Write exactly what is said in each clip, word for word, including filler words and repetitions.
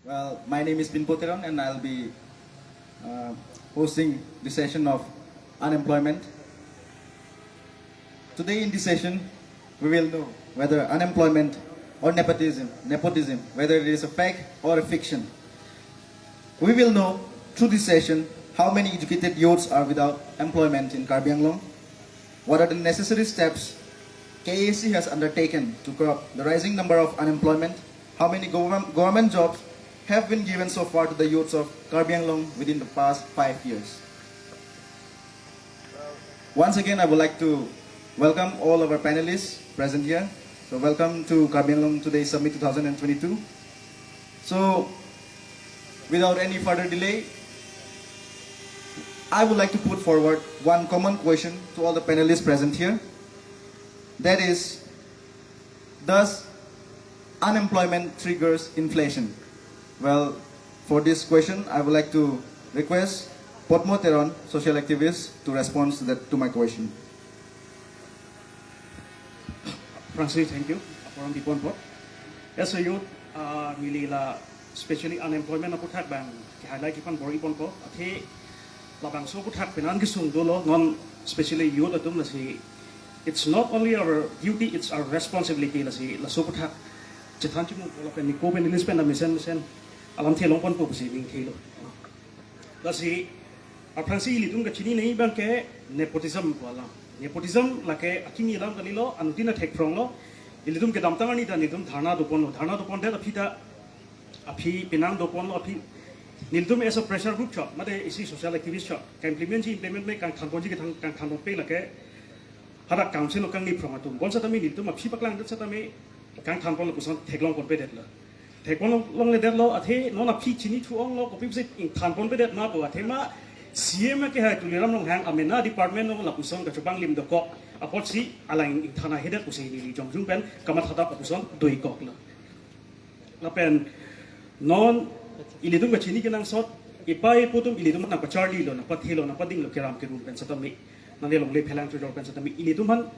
Well, my name is Pinpo Teron and I'll be uh, hosting the session of unemployment. Today in this session, we will know whether unemployment or nepotism, nepotism, whether it is a fact or a fiction. We will know through this session how many educated youths are without employment in Karbi Anglong, what are the necessary steps K A A C has undertaken to curb the rising number of unemployment, how many government, government jobs have been given so far to the youths of Karbi Anglong within the past five years. Once again, I would like to welcome all our panelists present here. So welcome to Karbi Anglong Today Summit two thousand twenty-two. So without any further delay, I would like to put forward one common question to all the panelists present here. That is, does unemployment triggers inflation? Well, for this question, I would like to request Potmo Teron, social activist, to respond to that, to my question. Aphrangsi, thank you. Aporam pipon po. As a youth, uh, neli la specially unemployment aputhak abang ke highlight kipan bor-i ponpo. Athe labangso aputhak penan kesung dolo non, specially youth atum, lasi it's not only our duty, it's our responsibility, lasi laso aputhak chethan chimung po lapen niko panelist pen mesen mesen alamthe long ponpo pusi ning thelo. Lasi aphrangsi ilitum kachinine abang ke nepotism pu alam. Nepotism lake akimi alam kalilo, anuttin athek phronglo. Ilitum kedamtang arni ta nelitum dharna doponlo. Dharna dopondet aphi ta, aphi penang doponlo, aphi nelitum as a pressure group chot, mate isi social activist chot, ka-implement ji, implement me kangthanponji, kangthan, kangthanponpe lake hadak council along kangni phrong atum. Bonsetame nelitum aphi paklangdet setame kangthanpon lapuson theklong ponpedetlo. Theklong longledetlo, athe non aphi chinithu onglo, kopi pusi ingthanponpedet ma pu, athema C M akehai Tuliram Ronghang amena department along lapuson kachobang lim dokok apotsi alang ingthan ahedet pusi neli jongjung pen kamatha ta lapuson doikoklo. Lapen non ilitum kachini kenangsot, ipei ipo atum ilitum nangpacharlilo, nangpathelo, nangpadinglo keram kerum pen setame, nangli longle phelang chojor pen setame, ilitum aphan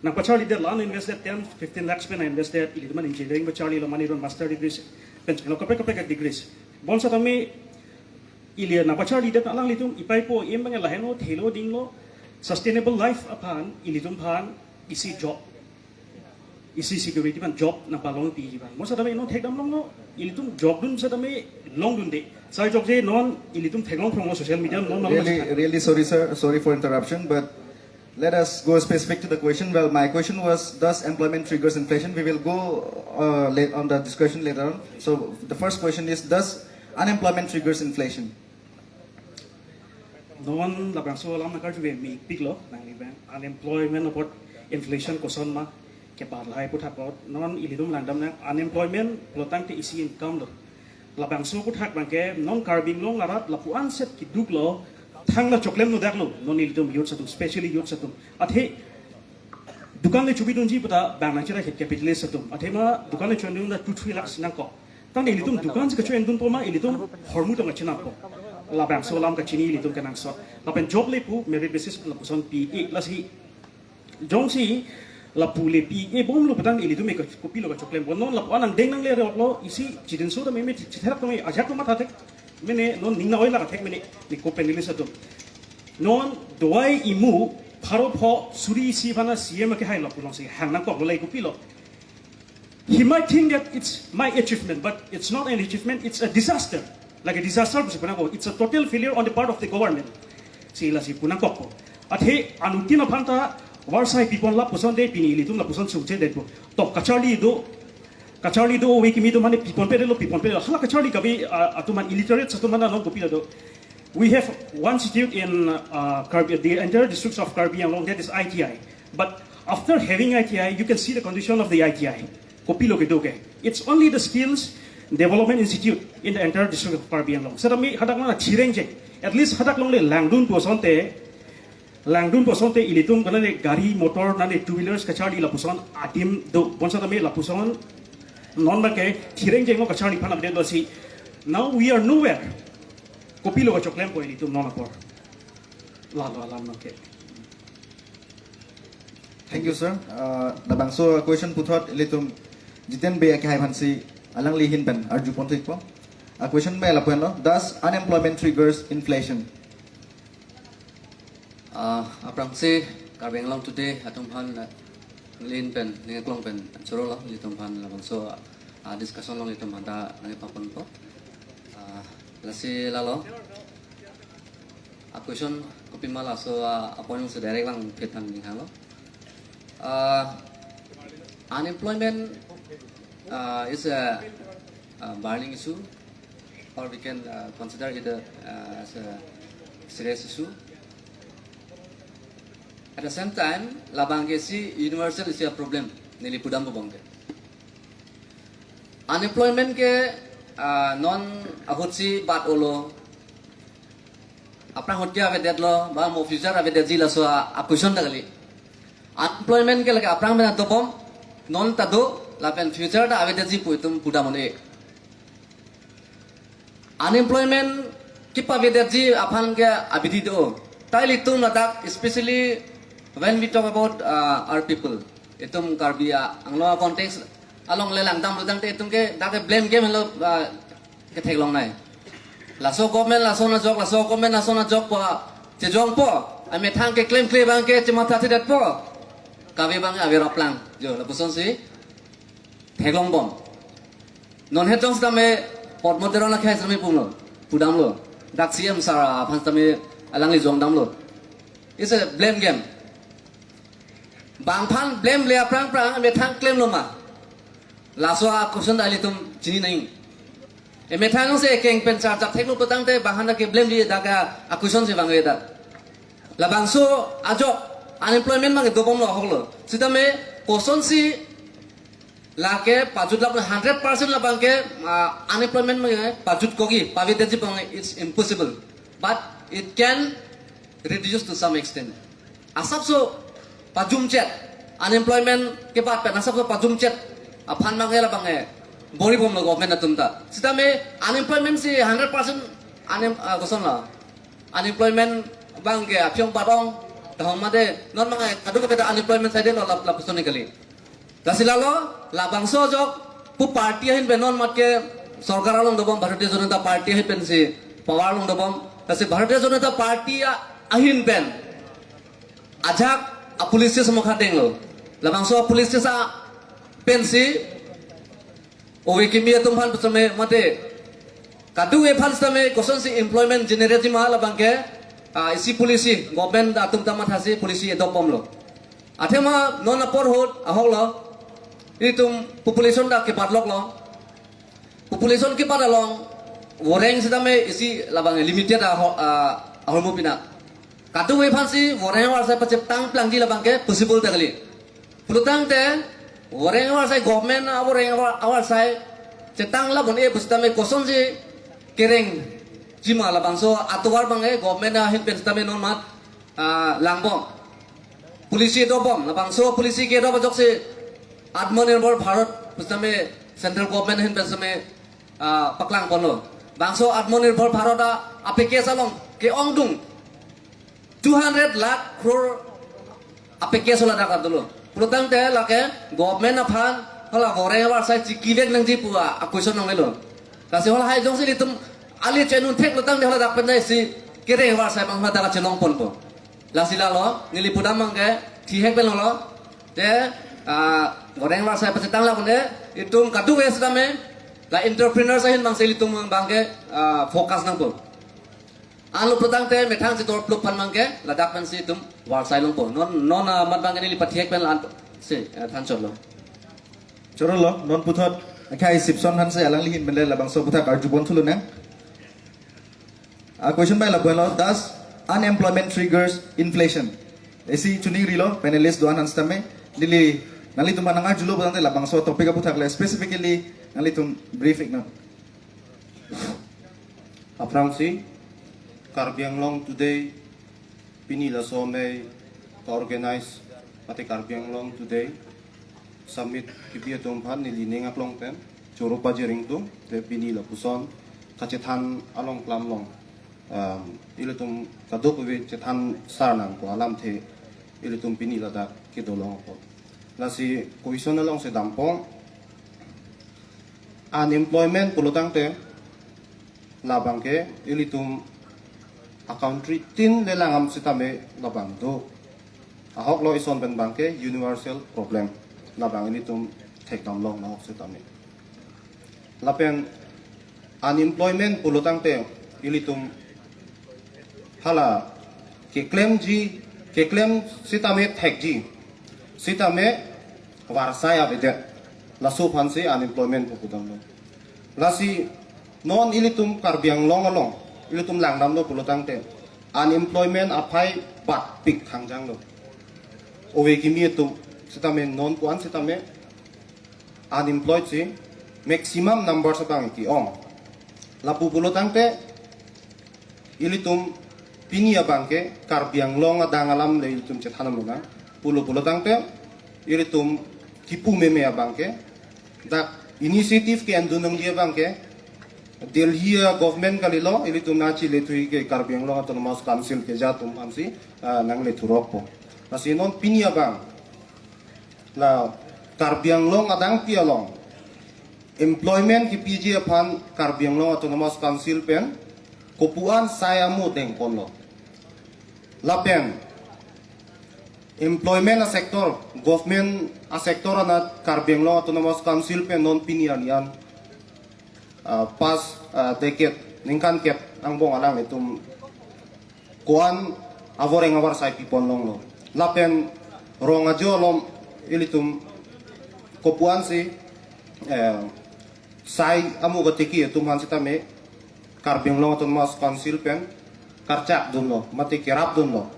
nangpacharlidet, la invested ten, fifteen lakhs pen invested, ilitum aphan engineering pacharlilo, mane ron master degrees pen, lo kaprek kaprek degrees. Bonsetame ili nangpacharlidet alanglitum, ipei ipo, em abang lahenlo, thelo dinglo, sustainable life aphan ilitum aphan isi job, isi security aphan job nangpalongpi abang. Bonsetame non thekdam longlo, ilitum jokdun setame longdunde. Sai jokje non ilitum theklong phronglo social media non malam Really, masi. Really sorry, sir. Sorry for interruption, but let us go specific to the question. Well, my question was, does employment triggers inflation? We will go uh, late on the discussion later on. So the first question is, does unemployment triggers inflation? Non labangso alam nangkarju ave, mepiklo nangli abang. Unemployment apot inflation koson ma kepalai aputhak apot. Non ilitum langdamnang, unemployment pulo tangte isi income lo. Labangso aputhak abang ke non Karbi Anglong arat lapu-an set keduklo, thangta choklem nodaklo non ilitum youth atum, specially youth atum. Athe dukan le chobidunji puta bang nangchira het capitalist atum. Athema dukan le cho-endun ta two three lakhs nangkok. Tangte ilitum dukan si kacho-endunpo ma, ilitum hormu tong kachinampo. Labangso alam kachini ilitum kenangsot. Lapen job le pu merit basis lapuson pi-e, lasi jongsi lapu le pi-e bomlo pu tangte ilitum ke kopilo kachoklem. Non lapu-an angdeng nangle roklo, isi chidinso tame, me chitherak tame, ajak lo matha thek mene, non ning na-oi lak thek mene, niko panelist atum. Non dawai imu pharo pho suri isi aphan C M akehai lo pu alongsi hang nangkoklo, lake kopilo. He might think that it's my achievement, but it's not an achievement, it's a disaster. Like a disaster pusi pu nangkok, it's a total failure on the part of the government. Si lasi pu nangkokpo. Athe anuttin aphan ta varsai pipon lapuson de, pini ilitum lapuson sungchedetpo. To kacharli do, kacharli do ove kimi atum aphan piponpedetlo, piponpedetlo. Hala kacharli kave, uh, atum aphan, illiterate atum aphan non kopilo do. We have one institute in uh, Karbi, the entire districts of Karbi Anglong, that is I T I. But after having I T I, you can see the condition of the I T I. Kopilo kedo ke. It's only the Skills Development Institute in the entire district of Karbi Anglong. Setame hadak mana chireng je. At least hadak along le langdunpo asonte, langdunpo asonte ilitum kanane gari motor, nane two wheelers kacharli lapuson adim do. Bonsetame lapuson non abang ke chireng jenglo, kacharli aphan update do si. Now we are nowhere. Kopilo kachoklempo ilitum non apor. Lalo alam abang ke. Thank you, sir. Uh, labangso question puthot ilitum Jiten Bey akehai aphansi alangli ahin pen arjupon thekpo. A question bai lapu-anlo, does unemployment triggers inflation? Ah, aphrangsi Karbi Anglong Today atum aphan, ah, neli ahin pen, ning aklong pen chorolo, nelitum aphan labangso, ah, discussion along nelitum aphan ta nangkepaponpo. Ah, lasi lalo. A question kopima laso, ah, a point si direct lang phetan ning halo. Uh, unemployment, uh, is a, a burning issue, or we can, uh, consider it, uh, as a serious issue. At the same time, labang ke si universal isi a problem, neli pudampo abang ke. Unemployment ke, uh, non ahut si bat olo, aphrang ahut ke avedetlo, ba mo future avedetji laso a, a question ta kali. Unemployment ke lake aphrang pen dobom, non ta do, lapen future ta avedetji pu itum pudam un-e. Unemployment kepavedetji aphan ke abidi do. Ta ilitum ladak, especially when we talk about, uh, our people, itum Karbi a, Anglong a context along le langdam pulotangte itum ke dak ke blame game lo, uh, ketheklongnei. Laso government lason ajok, laso government lason ajok pu chejongpo, amethang keklemkle abang ke chematha thedetpo, kave abang ave raplang. Jo, lapusonsi theklongbom. Non het jong sitame Potmo Teron akhai sitame pumlo, pudamlo. Dak C M sir aphan sitame alangli jongdamlo. It's a blame game. Bang aphan blame le aphrangphrang amethang klemlo ma? Laso a question ta ilitum chini nang. Emethang si ekeng pen charchap theklo pulotangte bang aphan ke blame le, dak a question si vangve ta. Labangso ajok unemployment abang dobomlo ahoklo. Sitame kosonsi lake pajut lap hundred percent labang ke, ah, unemployment abang pajut kogi, pavedetji abang, it's impossible. But it can reduce to some extent. Asapso pajumchet, unemployment kebat pen asapso pajumchet aphan abang ke labang ke boribomlo government atum ta. Sitame unemployment si hundred percent unem-, ah, kosonlo, unemployment abang ke aphyong patong tahong mate, non abang ke kadokave ta unemployment side lo lap, lapuson kali. Lasi lalo, labangso ajok pu party ahin pen non mat ke sorkar along dobom, Bharatiya Janata Party ahin pensi power along dobom. Lasi Bharatiya Janata Party a, ahin pen ajak a policies mokha denglo. Labangso a policies a pensi ove kimi atum aphan sitame mate kadokave aphan sitame kosonsi employment generate ji ma labang ke, ah, isi policy, government atum ta mathasi policy edopbomlo. Athema non apor ahut ahoklo, itum population ta kebatloklo. Population kebat along voreng sitame isi labang limited aho-, ah, ahormu pina. Kadokave aphansi voreng avarsai pachethang plangji labang ke possible ta kali. Pulotangte voreng avarsai, government avoreng avar-, avarsai chethang lap un-e pusitame kosonsi kerengji ma, labangso atovar abang ke government ahin pen sitame non mat, ah, langbom. Policy dobom, labangso policy kedo ajoksi Atmanirbhar Bharat pusitame central government ahin pen sitame, ah, paklangponlo. Bangso Atmanirbhar Bharat a, a package along ke-ongdung two hundred lakh crore a package ladak dolo. Pulotangte lake government aphan hala voreng avarsai chikivek nangji pu a, a question ong-elo. Lasi halahai jongsi ilitum ale chenun thek pulotangte haladak pen si kereng avarsai abang haladak chelongponpo. Lasi lalo, neli pudam abang ke thihek pen lolo. Te, ah, voreng avarsai pachethang lap un-e, itum kadokave sitame la entrepreneurs ahin abang si ilitum abang ke, ah, focus nangpo. Anlo pulotangte methang si dor pluk aphan abang ke ladak pensi itum varsai longpo. Non, non, ah, mat abang ke neli pathihek pen la-an si, eh, than chotlo. Chorolo, non puthot akhai Sipson Hanse alangli ahin pen le labangso aphuthak arjupon thulonang. A question bai lapu-anlo, does unemployment triggers inflation? Isi chuning rilo panelist do-an aphan sitame, neli nanglitum aphan nang-arjulo pulotangte labangso topic aphuthak le specifically nanglitum brief iknon. Aphrangsi Karbi Anglong Today pini laso amei ka-organize mate Karbi Anglong Today summit kebi atum aphan neli ning aklong pen choro pajir ingtung, te pini lapuson kachethan along klam along, um, ilitum kadokave chethan sar nangkok alamthe ilitum pini ladak kedo longpo. Lasi question alongsi dampo, unemployment pulotangte Labang ke ilitum a country tin le langdam sitame labang do. Ahok lo, ison pen abang ke universal problem. Labang ilitum thekdam long ahok sitame. Lapen unemployment pulo tangte ilitum hala keklemji, keklem sitame thekji, sitame varsai avedet. Laso aphansi unemployment pu pudam lo. Lasi non ilitum Karbi Anglong along ilitum langdam lo pulo tangte unemployment aphai batpik thangjang lo. Ove kimi atum sitame non ko-an sitame unemployed si maximum numbers abang ke-ong. Lapu pulo tangte ilitum pini abang ke Karbi Anglong adang alam le ilitum chethan lonang. Pulo pulo tangte ilitum kipu meme abang ke dak initiative ke-endun nangji abang ke Delhi a government kalilo, ilitum nangchilethui ke Karbi Anglong Autonomous Council keja atum aphansi, ah, nanglethu rokpo. Lasi non pini abang la Karbi Anglong adang pi along employment kipiji aphan Karbi Anglong Autonomous Council pen kopuan sai amo dengponlo. Lapen employment a sector, government a sector anat Karbi Anglong Autonomous Council pen non pini arni an, ah, past, ah, decade, ningkan kep angbong alanglitum ko-an avoreng avarsai pipon longlo. Lapen rong ajo along ilitum kopuansi, eh, sai amo katiki atum aphan sitame Karbi Anglong Autonomous Council pen karchak dunlo, mate kerap dunlo.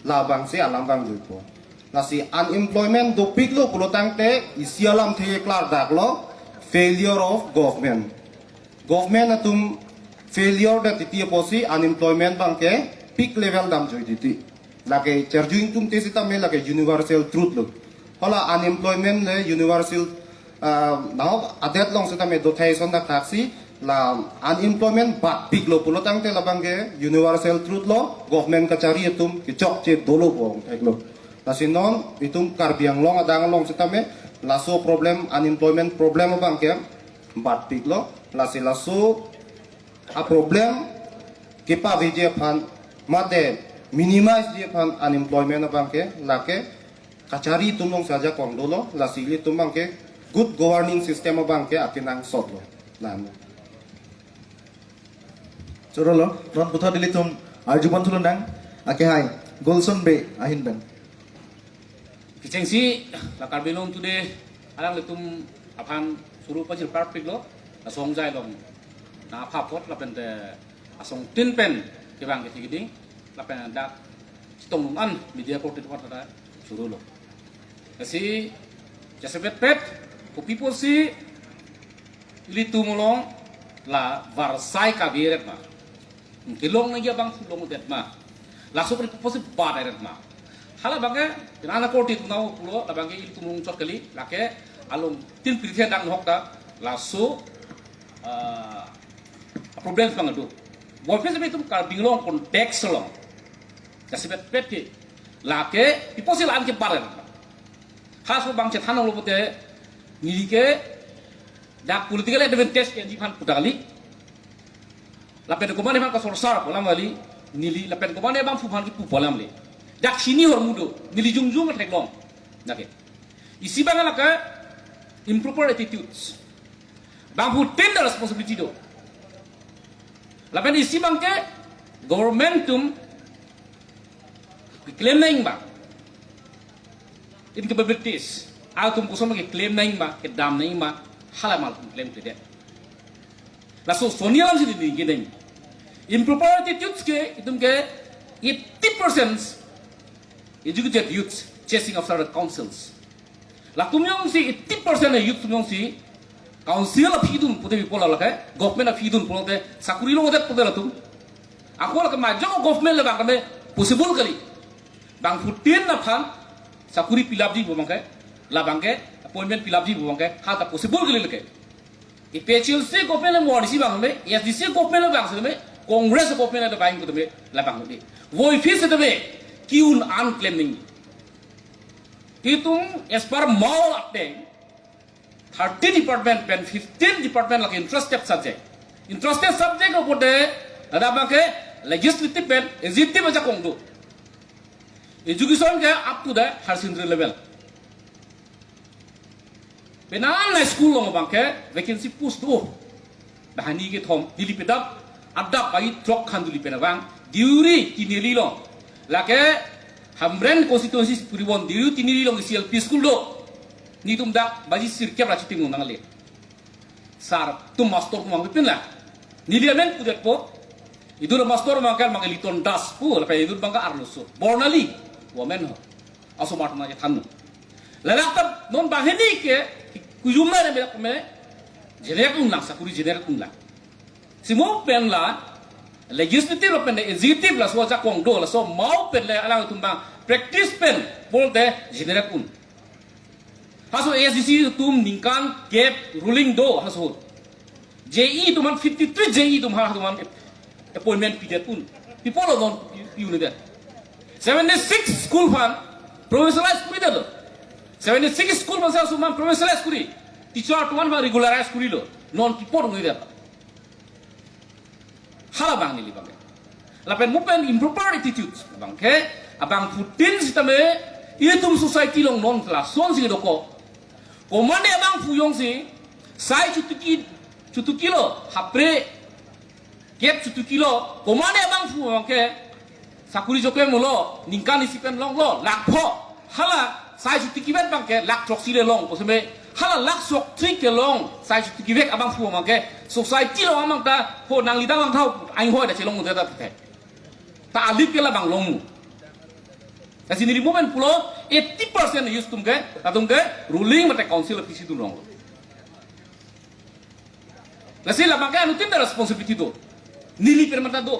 Labangsi alam vangjuipo. Lasi unemployment dopiklo pulo tangte isi alamthe keklardak lo, failure of government. Government atum failure det titi apotsi unemployment abang ke peak level damjoi titi. Lake cherjuing tum te sitame lake universal truth lo. Hala unemployment le universal, ah, nahok adet along sitame dothai ason dak thaksi la unemployment batpiklo pulo tangte labang ke universal truth lo, government kachari atum kechokche dolo pu ong theklo. Lasi non itum Karbi Anglong adang along sitame laso problem, unemployment problem abang ke batpiklo. Lasi laso a problem kepaveji aphan mate minimize ji aphan unemployment abang ke lake kachari atum alongsi ajakong dolo. Lasi ilitum abang ke good governing system abang ke akenangsot lo. Lahan. Choro lo, non puthot ilitum arjupon thulonang, akehai Golson Bey ahin pen. Kechengsi la Karbi Anglong Today alanglitum aphan suru pajir parpiklo, la songjai along nangpha apot lapen te asong tin pen kevang kethek keding lapen dak chetong nung an media korte apot ta surulo. Lasi jasepetpet kopi apotsi ilitum along la varsai kaveret ma. Kelong nangji abang kelongdet ma. Laso apotsi badet ma. Hala abang ke, nana korte tunau pulo, labang ke ilitum along chot kali, lake along tin pirthe dang hok ta, laso, ah, problems abang do. Boi phese itum Karbi Anglong context along. Jasepetpet ke, lake, pi apotsi la-an ke badet ma. Halaso abang chethan longlo pute, neli ke, dak political advantage ke-enji aphan pu ta kali. Lapen komatne aphan kasorsar pu alam kali, neli lapen komatne abangphu aphan kipu pu alam le. Dak sini ahormu do, neli jongjong theklong. Lake. Isi abang lake improper attitudes. Bangphutin ta responsibility do. Lapen isi abang ke government atum keklem nangji abang, incapabilities. Atum koson keklem nangji abang, kedam nangji abang, hala amal atum klemkledet. Laso soni alamsi neli ningje nangji. Improper attitudes ke, itum ke eighty percent educated youths chasing after the councils. Latum jongsi eighty percent youth atum jongsi council aphi dun pute pi pulo lake, government aphi dun pulote sakuri longdet pute latum. Ako lake majok government le abang tame possible kali. Bangphutin aphan sakuri pilapji pu abang ke, labang ke appointment pilapji pu abang ke, ha ta possible kali lake. APHLC government le mo isi abang tame, ASDC government le abang tame, Congress government le abang tame, labang tame. Boi phese tame, ki-un an klem nangji. Itum as per Mao ateng, thirty department pen fifteen department lake interested subject. Interested subject lo pote, ladak abangke legislative pen executive ajakong do. Education ke up to the higher secondary level. Penang high school along abangke vacancy post do. Banghini kethom, neli pedap, adap bai throk khan duli pen abang, Deuri Tineli along. Lake Hamren constituency puribon Deuri Tineli along isi L P school do. Netum dak baji sirkep ra chitim nangle. Sir atum, master atum vangpipin la. Neli amen pudetpo. Idur master abangke abang Liton Das pu, lapen idur abangke arloso. Bornali, women ho. Asomar atum nangchethan. Ladak ta non banghini ke kujum na re me, me generate unlang, sakuri generate unlang. Simo pen la legislative lapen executive laso ajakong do, laso mau pen le alangtum abang practice pen pulote generate un. Halaso A S D C atum ningkan kep ruling do halaso. J E atum aphan, fifty-three J E atum aphan, atum aphan appointment pidet un. Pi pulo non pi-, pi-un-edet. Seventy-six school aphan professionalize kuridetlo. Seventy-six school aphan sa atum aphan professionalize kuri. Teacher atum aphan regularize kurilo. Non pi apot un-edet. Hala abang neli abangke. Lapen mo pen improper attitude abangke, abangphutin sitame, itum society along non lason si dokok. Komane abangphu jongsi sai chutuki, chutukilo, hapre kep chutukilo, komane abangphu abangke, sakuri jokle mulo, ningkan isi pen longlo, lakh pho. Hala, sai chutukivet abangke, lakh throksi le long, koseme, hala lakh throksi kelong, sai chutukivet abangphu abangke, society along abang ta, ho nangli dang lang thau, aing hoi ta chelong udah ta te. Ta alip ke labang long mu. Lasi neli mo pen pulo, eighty percent youth atum ke, atum ke, ruling mate council aphi si dun long. Lasi labangke anuttin ta responsibility do. Neli pen mata do.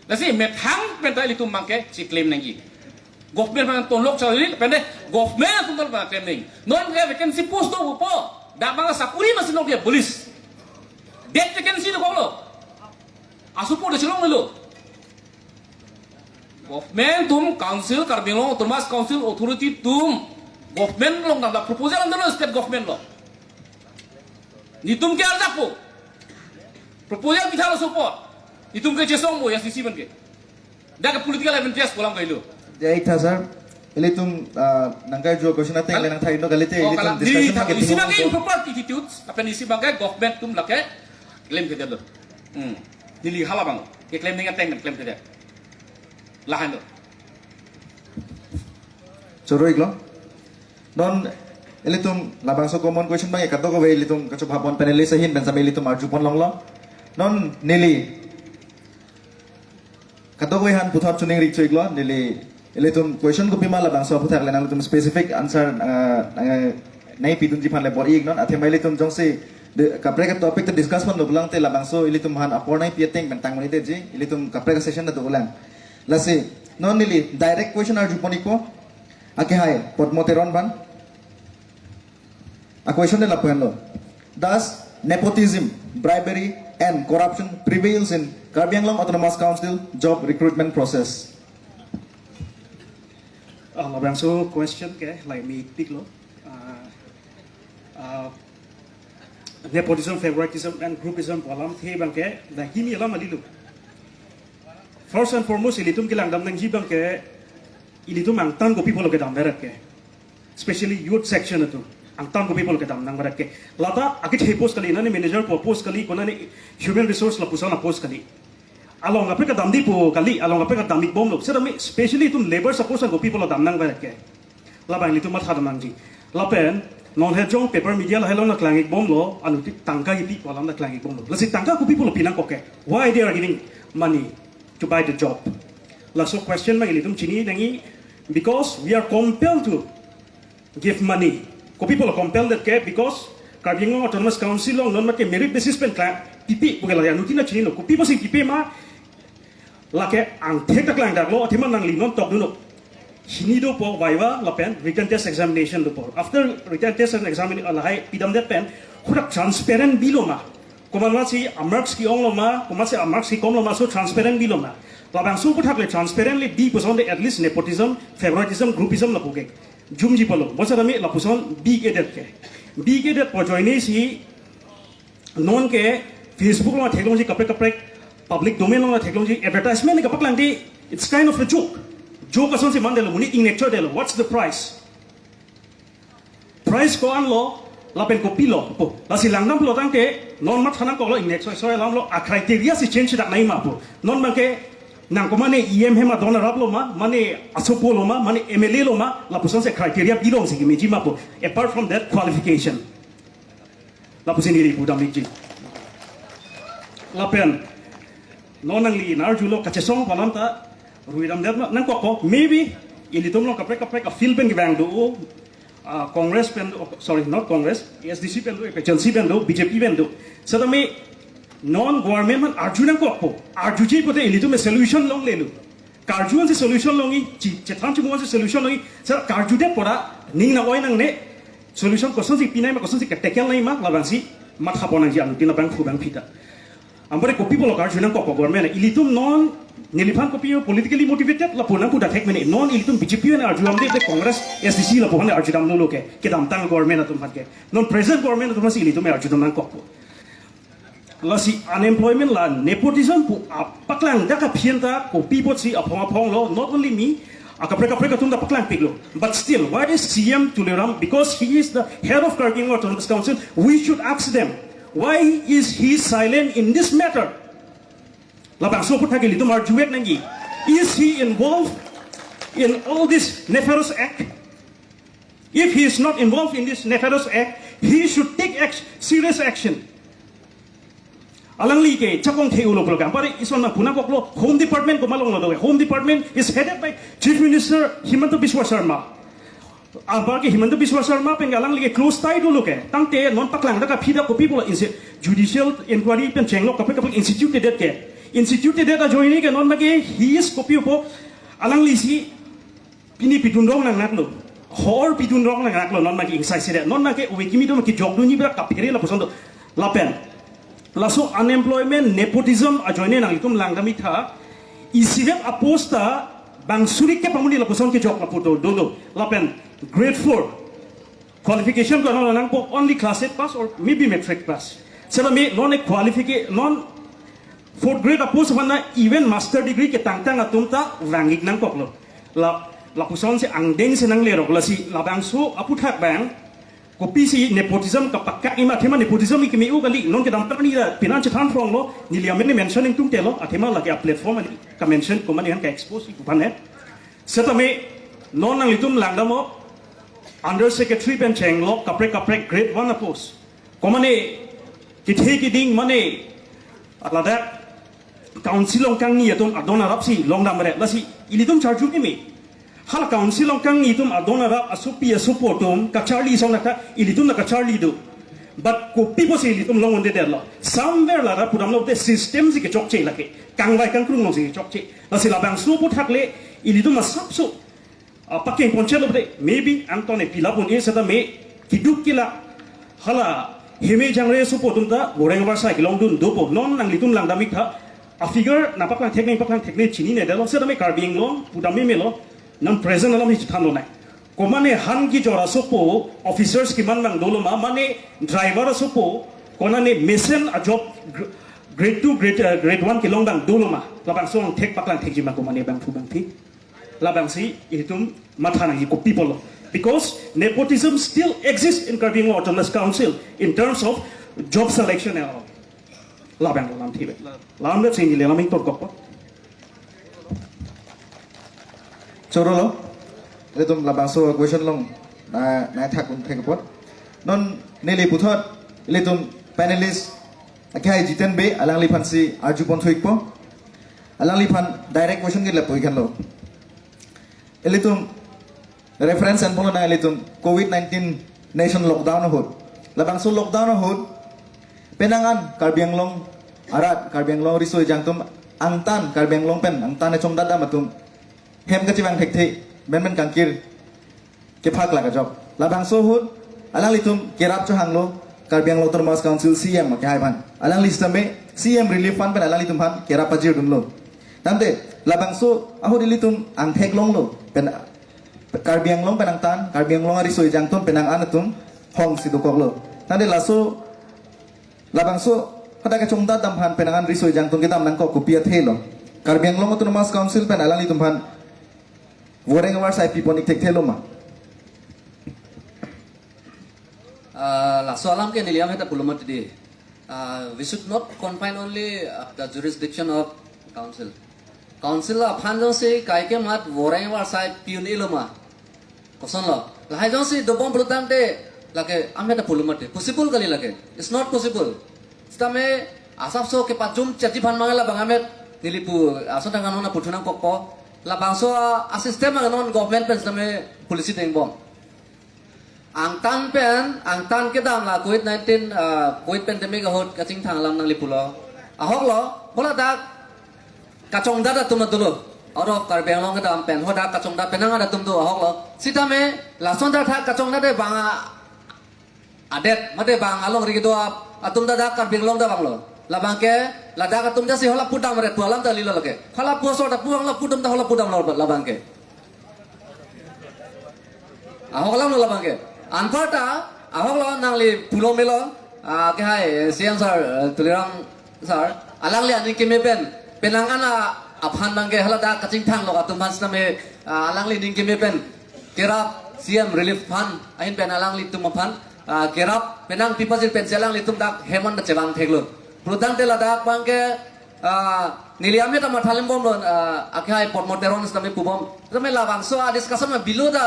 Lasi methang pen ta ilitum abangke si claim nangji. Government pen tonlok charli pen de government atum ta claim nangji. Non ke vacancy post do po. Dak abang sakuri masi non ke police. Det vacancy dokoklo. Asopo de chelonglo. Government atum, council, Karbi Anglong Autonomous Council authority atum, government along damlo, proposal damlo state government along. Netum ke arjap po. Proposal pithalo support. Netum ke chesong mo A S D C abangke. Dak ke political advantage pu alam kailo. Jai tha sir. Ilitum, ah, nangkehang question ateng Hal- le nangthanlo kalite, Oh, ilitum kalang. Di discussion ta ke isi tinggal abangke po. Improper attitudes, lapen isi abangke government atum lake claim kedetlo. Hmm. Neli hala abang, ke claim nangji ateng claim kedet. Lahenlo. Choro-iklo. Non ilitum labangso common question abang kadokave ilitum kachobha pon panelist ahin pen sami ilitum arju pon longlo. Non neli kadokave aphan puthot chuning rik cho-iklo, neli ilitum question kopima labangso aphuthak le nangtum specific answer, ah, ah, nangpidunji aphan le bor-i-ik non, athema ilitum jongsi de, kaprek topic ta discuss ponlo pulang te labangso ilitum aphan apor nangpi ateng pen tang monit ji, ilitum kaprek session ta dolang. Lasi, non neli direct question arju pon-ikpo. Akehai, Podmo Teron aphan. A question de lapu henlo. Does nepotism, bribery and corruption prevails in Karbi Anglong Autonomous Council job recruitment process? Ah, labangso question ke, like, me piklo. Ah, ah, nepotism, favoritism and groupism pu alamthe abangke, dak hini alam kalilo. First and foremost, ilitum kelang dam nangji abangke, ilitum angtan kopi pulo kedam beret ke. Especially youth section atum. Angtan kopi pulo kedam nang beret ke. Lata akethe post kali, nani manager pu post kali, konani human resource lapuson apost kali. Along kaprek kedam di pu kali, along kaprek kedam-ik bomlo. Seta me specially itum labour support an kopi pulo dam nang beret ke. Labang ilitum matha dam nangji. Lapen, non hejong paper media lahai along nangklang-ik bomlo, anuttin tangka kipi pu alam nangklang-ik bomlo. Lasi tangka kopi pulo pinangkok ke. Why they are giving money to buy the job? Laso question abang ilitum chini nangji, because we are compelled to give money. Kopi pulo compelled ke, because Karbi Anglong Autonomous Council along non mate merit basis pen klang pipe pu ke la anuttin ta chinilo. Kopi pusi pipe ma, lake angthek ta klang daklo, athema nangli non tokdunlo. Hini dopo viva lapen written test examination dopo. After written test and examination lahai pidamdet pen, hadak transparent bilo ma. Komatsi a-marks ke-onglo ma, komatsi a-marks kekomlo ma, laso transparent bilo ma. Labangso aphuthak le transparent le bi puson de at least nepotism, favoritism, groupism lapu ke jumji pulo. Bonseta me lapuson bi-ik-edet ke. Bi-ik-edet pu ajoine si non ke Facebook along theklongji, kaprek kaprek public domain along theklongji, advertisement kapaklangde, it's kind of a joke. Joke asonsi mandetlo, monit ingnek choidetlo. What's the price? Price ko-anlo, lapen kopilo pu. Lasi langdam pulo tangte, non matha nangkoklo, ingnek soi soi alamlo, a criteria si change dak nangji ma pu. Non abangke nang komane E M hem adon arap lo ma, mane asopo lo ma, mane M L A lo ma, lapusonsi criteria pilongsi kimeji ma pu. Apart from that, qualification. Lapusi neli pudam ikji. Lapen non nangli inarjulo, kachesong pu alam ta ruidamdet ma nangkokpo. Maybe ilitum along kaprek kaprek a field pen kevang do, ah, Congress pen do, sorry, not Congress, A S D C pen do, A P H L C pen do, B J P pen do. Setame non government aphan arju nangkokpo. Arjuji pote ilitum solution longlelo. Karju ansi solution longji, chi, chethan chimu ansi solution longji. Sir, karjudet pora, ning nang-oi nangne, solution kosonsi pinangji ma, kosonsi ke-tackle nangji ma, labangsi matha pon nangji, anuttin labang phubang phita. Anpar kopi pulo karju nangkokpo government, ilitum non, neliphan kopi politically motivated, lapu nangpu dak thek mene, non ilitum B J P aphan arjudamde, de Congress, A S D C lapu aphan arjudam dolo ke, kedamtang government atum aphan ke. Non present government atum aphansi ilitum arjudam nangkokpo. Lasi unemployment la nepotism pu apaklang dak aphi anta kopi apotsi aphong aphonglo, not only me, akaprek kaprek atum ta paklangpiklo. But still, why is C M Tuliram, because he is the head of Karbi Anglong Autonomous Council, we should ask them, why is he silent in this matter? Labangso aphuthak ilitum arju-ek nangji. Is he involved in all this nefarious act? If he is not involved in this nefarious act, he should take act, serious action. Alangli ke chakong the ulo program. Pare ison na puna koklo Home Department komat along lo do. Home Department is headed by Chief Minister Himanta Biswa Sarma. Anpar ke Himanta Biswa Sarma pen alangli ke close tie dolo ke. Tangte non paklang dak aphi dak kopi pulo insi-, judicial inquiry pen chenglok kaprek kaprek institute det ke. Institute det ajoine ke non abangke he is kopi pu alanglisi pini pidun rong nangnaklo. Hor pidun rong nangnaklo, non abangke ingsai seret. Non abangke ove kimi do, kejok dunji bra kaphere lapuson do. Lapen. Laso unemployment, nepotism ajoine nanglitum langdam ik tha. Isivet a-post ta bang suri ke pamuni lapuson kejok lapu do, do, do. Lapen grade four. Qualification ko non nangpo only class eight pass or maybe matric pass. Setame non e qualification, non fourth grade a-post aphan na even master degree ketangtang atum ta vang-ik nangkoklo. La, lapusonsi angdengsi nanglerok, lasi labangso aphuthak abang kopisi nepotism kapakak ima, athema nepotism kimi u kali, non kedamtang ni da pinan chethan phronglo, neli amen mention ingtungtelo, athema lake a-platform ani ka-mention komane an ka-expose ik uphan he. Setame non nanglitum langdamlo, under secretary pen chenglok kaprek kaprek grade one a-post. Komane kethe keding mane ladak council along kangni atum adon arapsi longdamre, lasi ilitum charju kimi. Hala council along kangni atum adon arap asopi asopo atum kacharli song naka ilitum na kacharli do. But kopi pusi ilitum long-un-edetlo. Somewhere ladak pudamlo te system si kechokche lake. Kangvai kangkrung alongsi kechokche. Lasi labangso aphuthak le ilitum asapso, ah, pakeng ponchelo bre, maybe angton e pilap un-e setame keduk kelak hala heme jangre asopo atum ta goreng varsai kelongdun dopo. Non nanglitum langdam ik tha, a-figure nangpaklang theknang, paklang theknang chininedetlo, setame Karbi Anglong pudam memelo, non present alam hi chethanlonang. Komane han kejor asopo, officers keman abang dolo ma, mane driver asopo, konane mesen a-job gr-, grade two, grade, eh, grade one kelong abang dolo ma, labangso angthek paklang thekji ma komane bangphu bangphi. Labangsi itum matha nangji kopi pulo. Because nepotism still exists in Karbi Anglong Autonomous Council in terms of job selection and all. Labang lam thibe. Lam le sing le lam ingtor kokpo. Chorolo. Ilitum labangso question along na, na thak un thek pot. Non neli puthot ilitum panelist akehai Jiten Bey alangliphansi arju ponthu ikpo. Alangliphan direct question ke lapu ik-anlo. Ilitum reference enponlonang ilitum covid nineteen nation lockdown ahut. Labangso lockdown ahut penang an Karbi Anglong arat, Karbi Anglong riso ejang atum angtan, Karbi Anglong pen angtan echongdat dam atum hem kachevang thekthe, menmen kangkir kephak lak ajok. Labangso ahut alanglitum kerap chohanglo Karbi Anglong Autonomous Council C M akehai aphan. Alangli sitame C M Relief Fund pen alanglitum aphan kerap pajirdunlo. Tangte labangso ahut ilitum angthek longlo pen Karbi Anglong pen angtan, Karbi Anglong ariso ejang atum penang an atum hongsi dokoklo. Tangte laso labangso Hadak kachongdat dam aphan penang an riso ejang atum kedam nangkok, kopi athe lo? Karbi Anglong Autonomous Council pen alanglitum aphan voreng avarsai pipon ik thekthelo ma? Ah, laso alam ke neli ameta pulo mati di. Ah, we should not confine only, uh, the jurisdiction of council. Council aphan jongsi kaike mat voreng avarsai pi un-elo ma? Koson lo? Lahai jongsi dobom pulotangte lake ameta pulo mati. Possible kali lake? It's not possible. Sitame asapso kepajum chati aphan mangala bang amet neli pu ason tang anon aputhunang kokpo. Labangso a, a system ang non government pen sitame policy dengbom. Angtan pen, angtan kedam la covid nineteen, ah, covid pandemic ahut kachingthang alam nangli pulo. Ahok lo, bola dak kachongdat atum dolo. Out of Karbi Anglong kedam pen, hadak kachongdat penang atum do ahok lo. Sitame, lason dak thak kachongdat de bang a, adet, mate bang alongri kedo ap, atum dak Karbi Anglong dak bang lo. Labang ke, ladak atum jasi hala pudam ret pu alam ta lilo lake. Hala pu asor ta pu ang la pudam ta hala pudam lo labang ke. Ahok alam lo labang ke. Anparta, ahok lo nangli pulo melo, ah, ke hai, C M sir, eh, Tuliram sir, alangli aning keme pen, penang an aphan bang ke haladak kachingthang lo atum aphan sitame, ah, alangli aning keme pen, kerap C M relief fund, ahin pen alanglitum aphan, ah, kerap penang pipajir pen si alanglitum dak hem an ta chevang theklo. Pulotangte ladak bang ke, ah, neli amet amatha lembom lo, ah, akhai Padma Teron sitame pubom. Sitame labangso a discussion ma below the,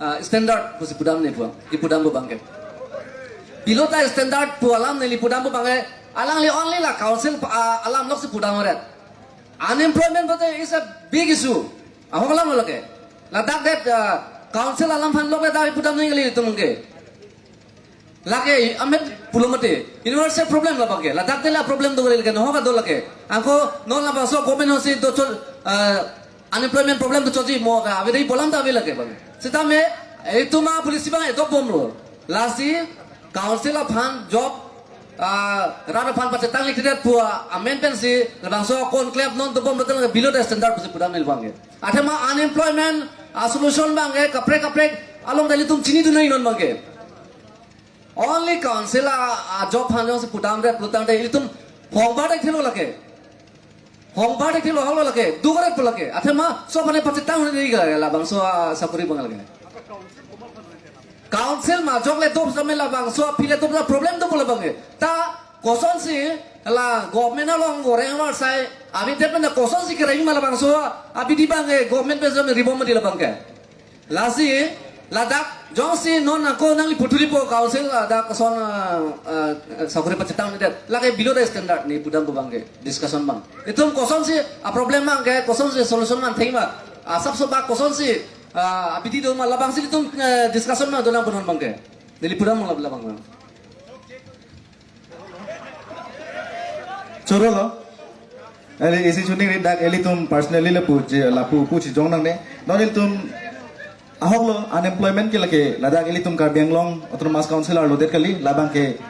ah, standard pusi pudam ne pu, ipudam pu bang ke. Below the standard pu alam neli pudam pu bang ke, alangli only la council, ah, alam lok si pudam ret. Unemployment bote is a big issue. Ahok alam lo lake. Ladak det, ah, council alam aphan lok dak ipudam ne kali itum ke. Lake amet pulo mati. Universal problem labang ke. Ladak te la problem do lake, no ka do lake. Ako non labangso government hosi do chol, ah, unemployment problem do choji mo ka. Ave dei bolam ta ave lake bang. Sitame, itum a policy bang edo bom lo. Lasi, council aphan job, ah, rat aphan pachetang liktedet pu amen pensi, labangso conclave non dobom betul below the standard pusi pudam neli bang ke. Athema unemployment, ah, solution bang ke, kaprek kaprek, along dali tum chinidun nai non bang ke. Only council a, a job aphan jongsi pudam ret pulotangte ilitum hongbar thekthelo lake. Hongbar thekthelo halo lake. Dugaret pu lake. Athema so aphan pachetang hone dei ga labangso a sakori bang lake. Council majok le dop sitame labangso aphi le dop la problem do pu labang ke. Ta kosonsi la government along voreng avarsai, abi det pen kosonsi kereng ma labangso abidi bang ke government pen sitame ribom mati labang ke. Lasi, ladak, jongsi non ako nangli puthuri po council, ladak son, ah, ah, sakori pachetang det. Lake below the standard ne pudam pu bang ke, discussion bang. Itum kosonsi, a problem bang ke, kosonsi solution man theng ma. Asapso bak kosonsi, ah, abidi do ma labangsi itum, eh, discussion ma do nang punon bang ke. Neli pudam ma labang bang. Choro lo. Eli isi chuning ri dak elitum personally lapu je lapu pu chijong nangne. Non elitum ahok lo unemployment ke lake ladak elitum Karbi Anglong Autonomous Council arlo det kali labang ke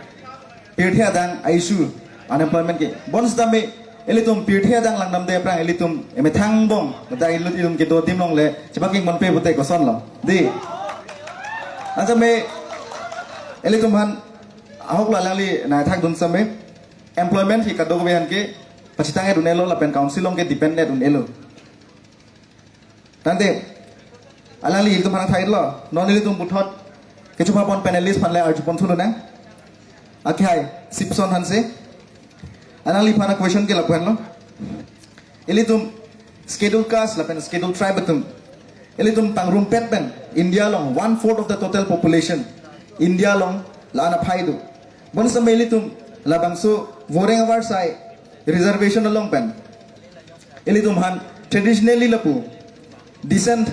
pirthe adang issue unemployment ke. Bonsitame elitum pirthe adang langdamde aphrang elitum emethang bong ladak elitum kedo adim along le chepaking ponpe pute koson lo. Dei. Anchot me elitum aphan ahok lo alangli nangthakdun sitame employment hi kadokave aphan ke pachetang-et un-elo lapen council along ke depend-et un-elo. Tangte alangli ilitum aphan thaklo, non ilitum puthot kecho pha pon panelist aphan le arju pon thunang. Akhai Sipson Hanse. Alangliphan a question ke lapu-an lo. Ilitum schedule caste lapen schedule tribe atum ilitum pangrumpet pen India along one fourth of the total population India along la-an aphai do. Bonsitame ilitum labangso voreng avarsai reservation along pen ilitum aphan traditionally lapu decent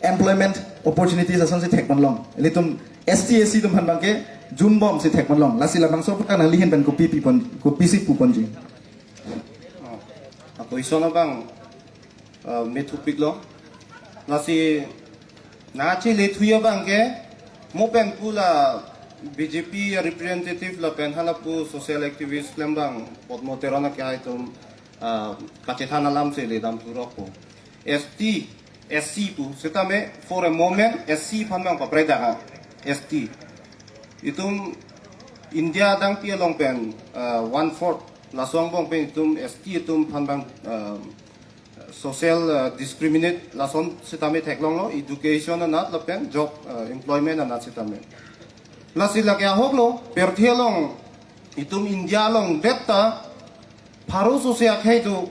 employment opportunities asonsi thek ponlong. Ilitum S T S C atum aphan bang ke jumbomsi thek ponlong. Lasi labangso aphuthak nangli ahin pen kopi pipon, kopisi puponji? Oh, ako ison abang, uh, methupik lo. Lasi nangchelethuji abang ke, mo pen pu la B J P representative lapen halapu social activist klembang Padma Teron akhai atum, uh, kachethan alam si ledam thurok po. S T, S C pu, sitame for a moment S C aphan bang papreda ha, S T. Itum India adang pi along pen uh, one fourth laso angbong pen itum S T atum aphan bang uh, social uh, discriminate lason sitame theklonglo, education anat lapen job uh, employment anat sitame. Lasi lake ahok lo, pirthe along itum India along det ta pharo sose akhei do.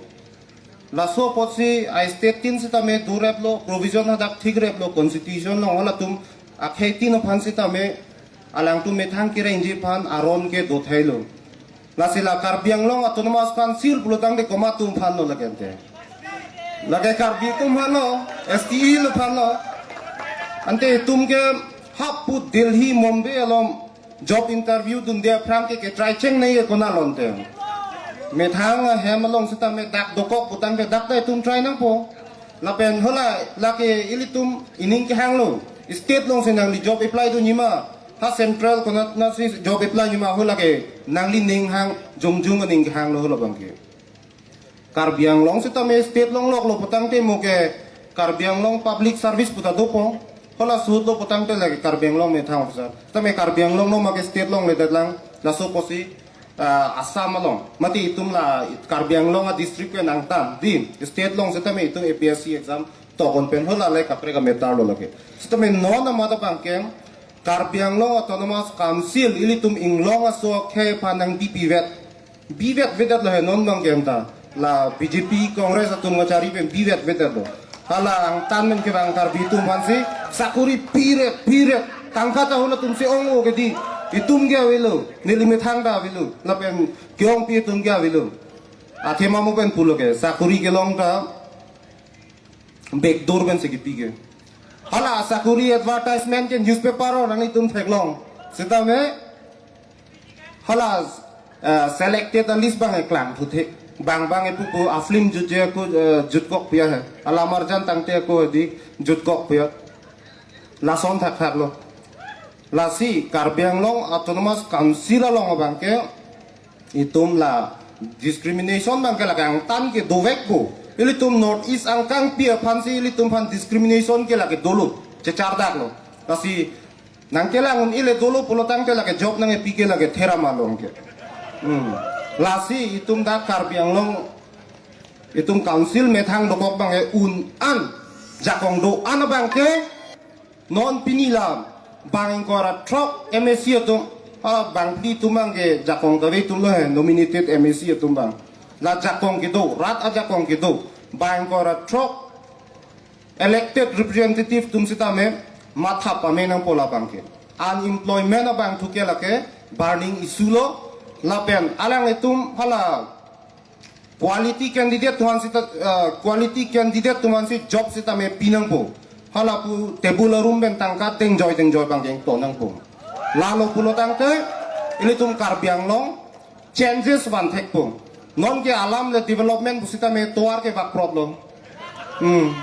Laso apotsi a state tin sitame do rep lo, provision hadak thik rep lo, constitution along halatum akhei tin aphan sitame alangtum methang kerengji aphan aron ke do thai lo. Lasi la Karbi Anglong Autonomous Council pulotangte komat atum aphan lo lake ante. Lake Karbi atum aphan lo, S T E lo aphan lo. Ante itum ke hap pu Delhi, Mumbai along job interview dunde aphrang ke ketrai chengnei ke konat lo ante. Methang ahem along sitame dak dokok putangte dak ta itum try nangpo. Lapen hala lake ilitum ining kehang lo. State alongsi nangli job apply dunji ma, ha central konatsi job apply ji ma, hala ke nangli ning hang jongjong aning kehang lo hala abang ke. Karbi Anglong sitame state along lok lo putangte mo ke Karbi Anglong Public Service puta dopo. Hala suhut lo putangte lake Karbi Anglong methang officer. Sitame Karbi Anglong no ma ke state along ledet lang, laso apotsi uh, Assam along, mati itum la Karbi Anglong a district ke nangtan di state along sitame itum A P S C exam tokon pen hala le kaprek a matter lo lake. Sitame non amat abang ke Karbi Anglong Autonomous Council ilitum inglong aso akhei aphan nangbipi vet. Bivet vedet lo he non abang ke anta. La B J P Congress atum kachari pen bivet vedet lo. Hala angtan men ke bang Karbi atum aphansi sakuri piret piret tangka ta hula atumsi ong-o ke di. Itum ke avelo, neli methang ta avelo, lapen ke-ongpi atum ke avelo. Athema mo pen pulo ke sakuri kelong ta backdoor pensi kipi ke. Hala sakuri advertisement ke newspaper along nanglitum theklong. Sitame hala uh, selected a list bang eklang thuthe. Bang bang epupu a film jutje ako uh, jutkok pia he. Alamarjan tangte ako di jutkok pia. Lason thakthak lo. Lasi Karbi Anglong Autonomous Council along abang ke itum la discrimination abang ke lake angtan ke dovek po. Ilitum North East angkangpi aphansi ilitum aphan discrimination ke lake dolo. Chechardak lo. Lasi nangkelang un-e le dolo pulotangte lake job nangkepi ke lake theram along ke. Hmm. Lasi itum dak Karbi Anglong itum council methang dokok abang ke un-an jakong do-an abang ke non pini la bang ingkoi ra throk M A C atum, ah, bang phli atum abang ke jakong kave atum lo he nominated M A C atum abang. La jakong kedo, rat ajakong kedo, bang ingkoi ra throk elected representative atum sitame matha pame nangpo labang ke. Unemployment abang thu ke lake burning issue lo, lapen alanglitum hala quality candidate atum aphan sita uh, quality candidate atum aphansi job sitame pi nangpo. Hala pu table arum pen tangka tengjoi tengjoi abang ke ington nangpo. Lalo pulotangte ilitum Karbi Anglong changes van thekpo. Non ke alam le development pu sitame tovar ke bak problem. Hmm.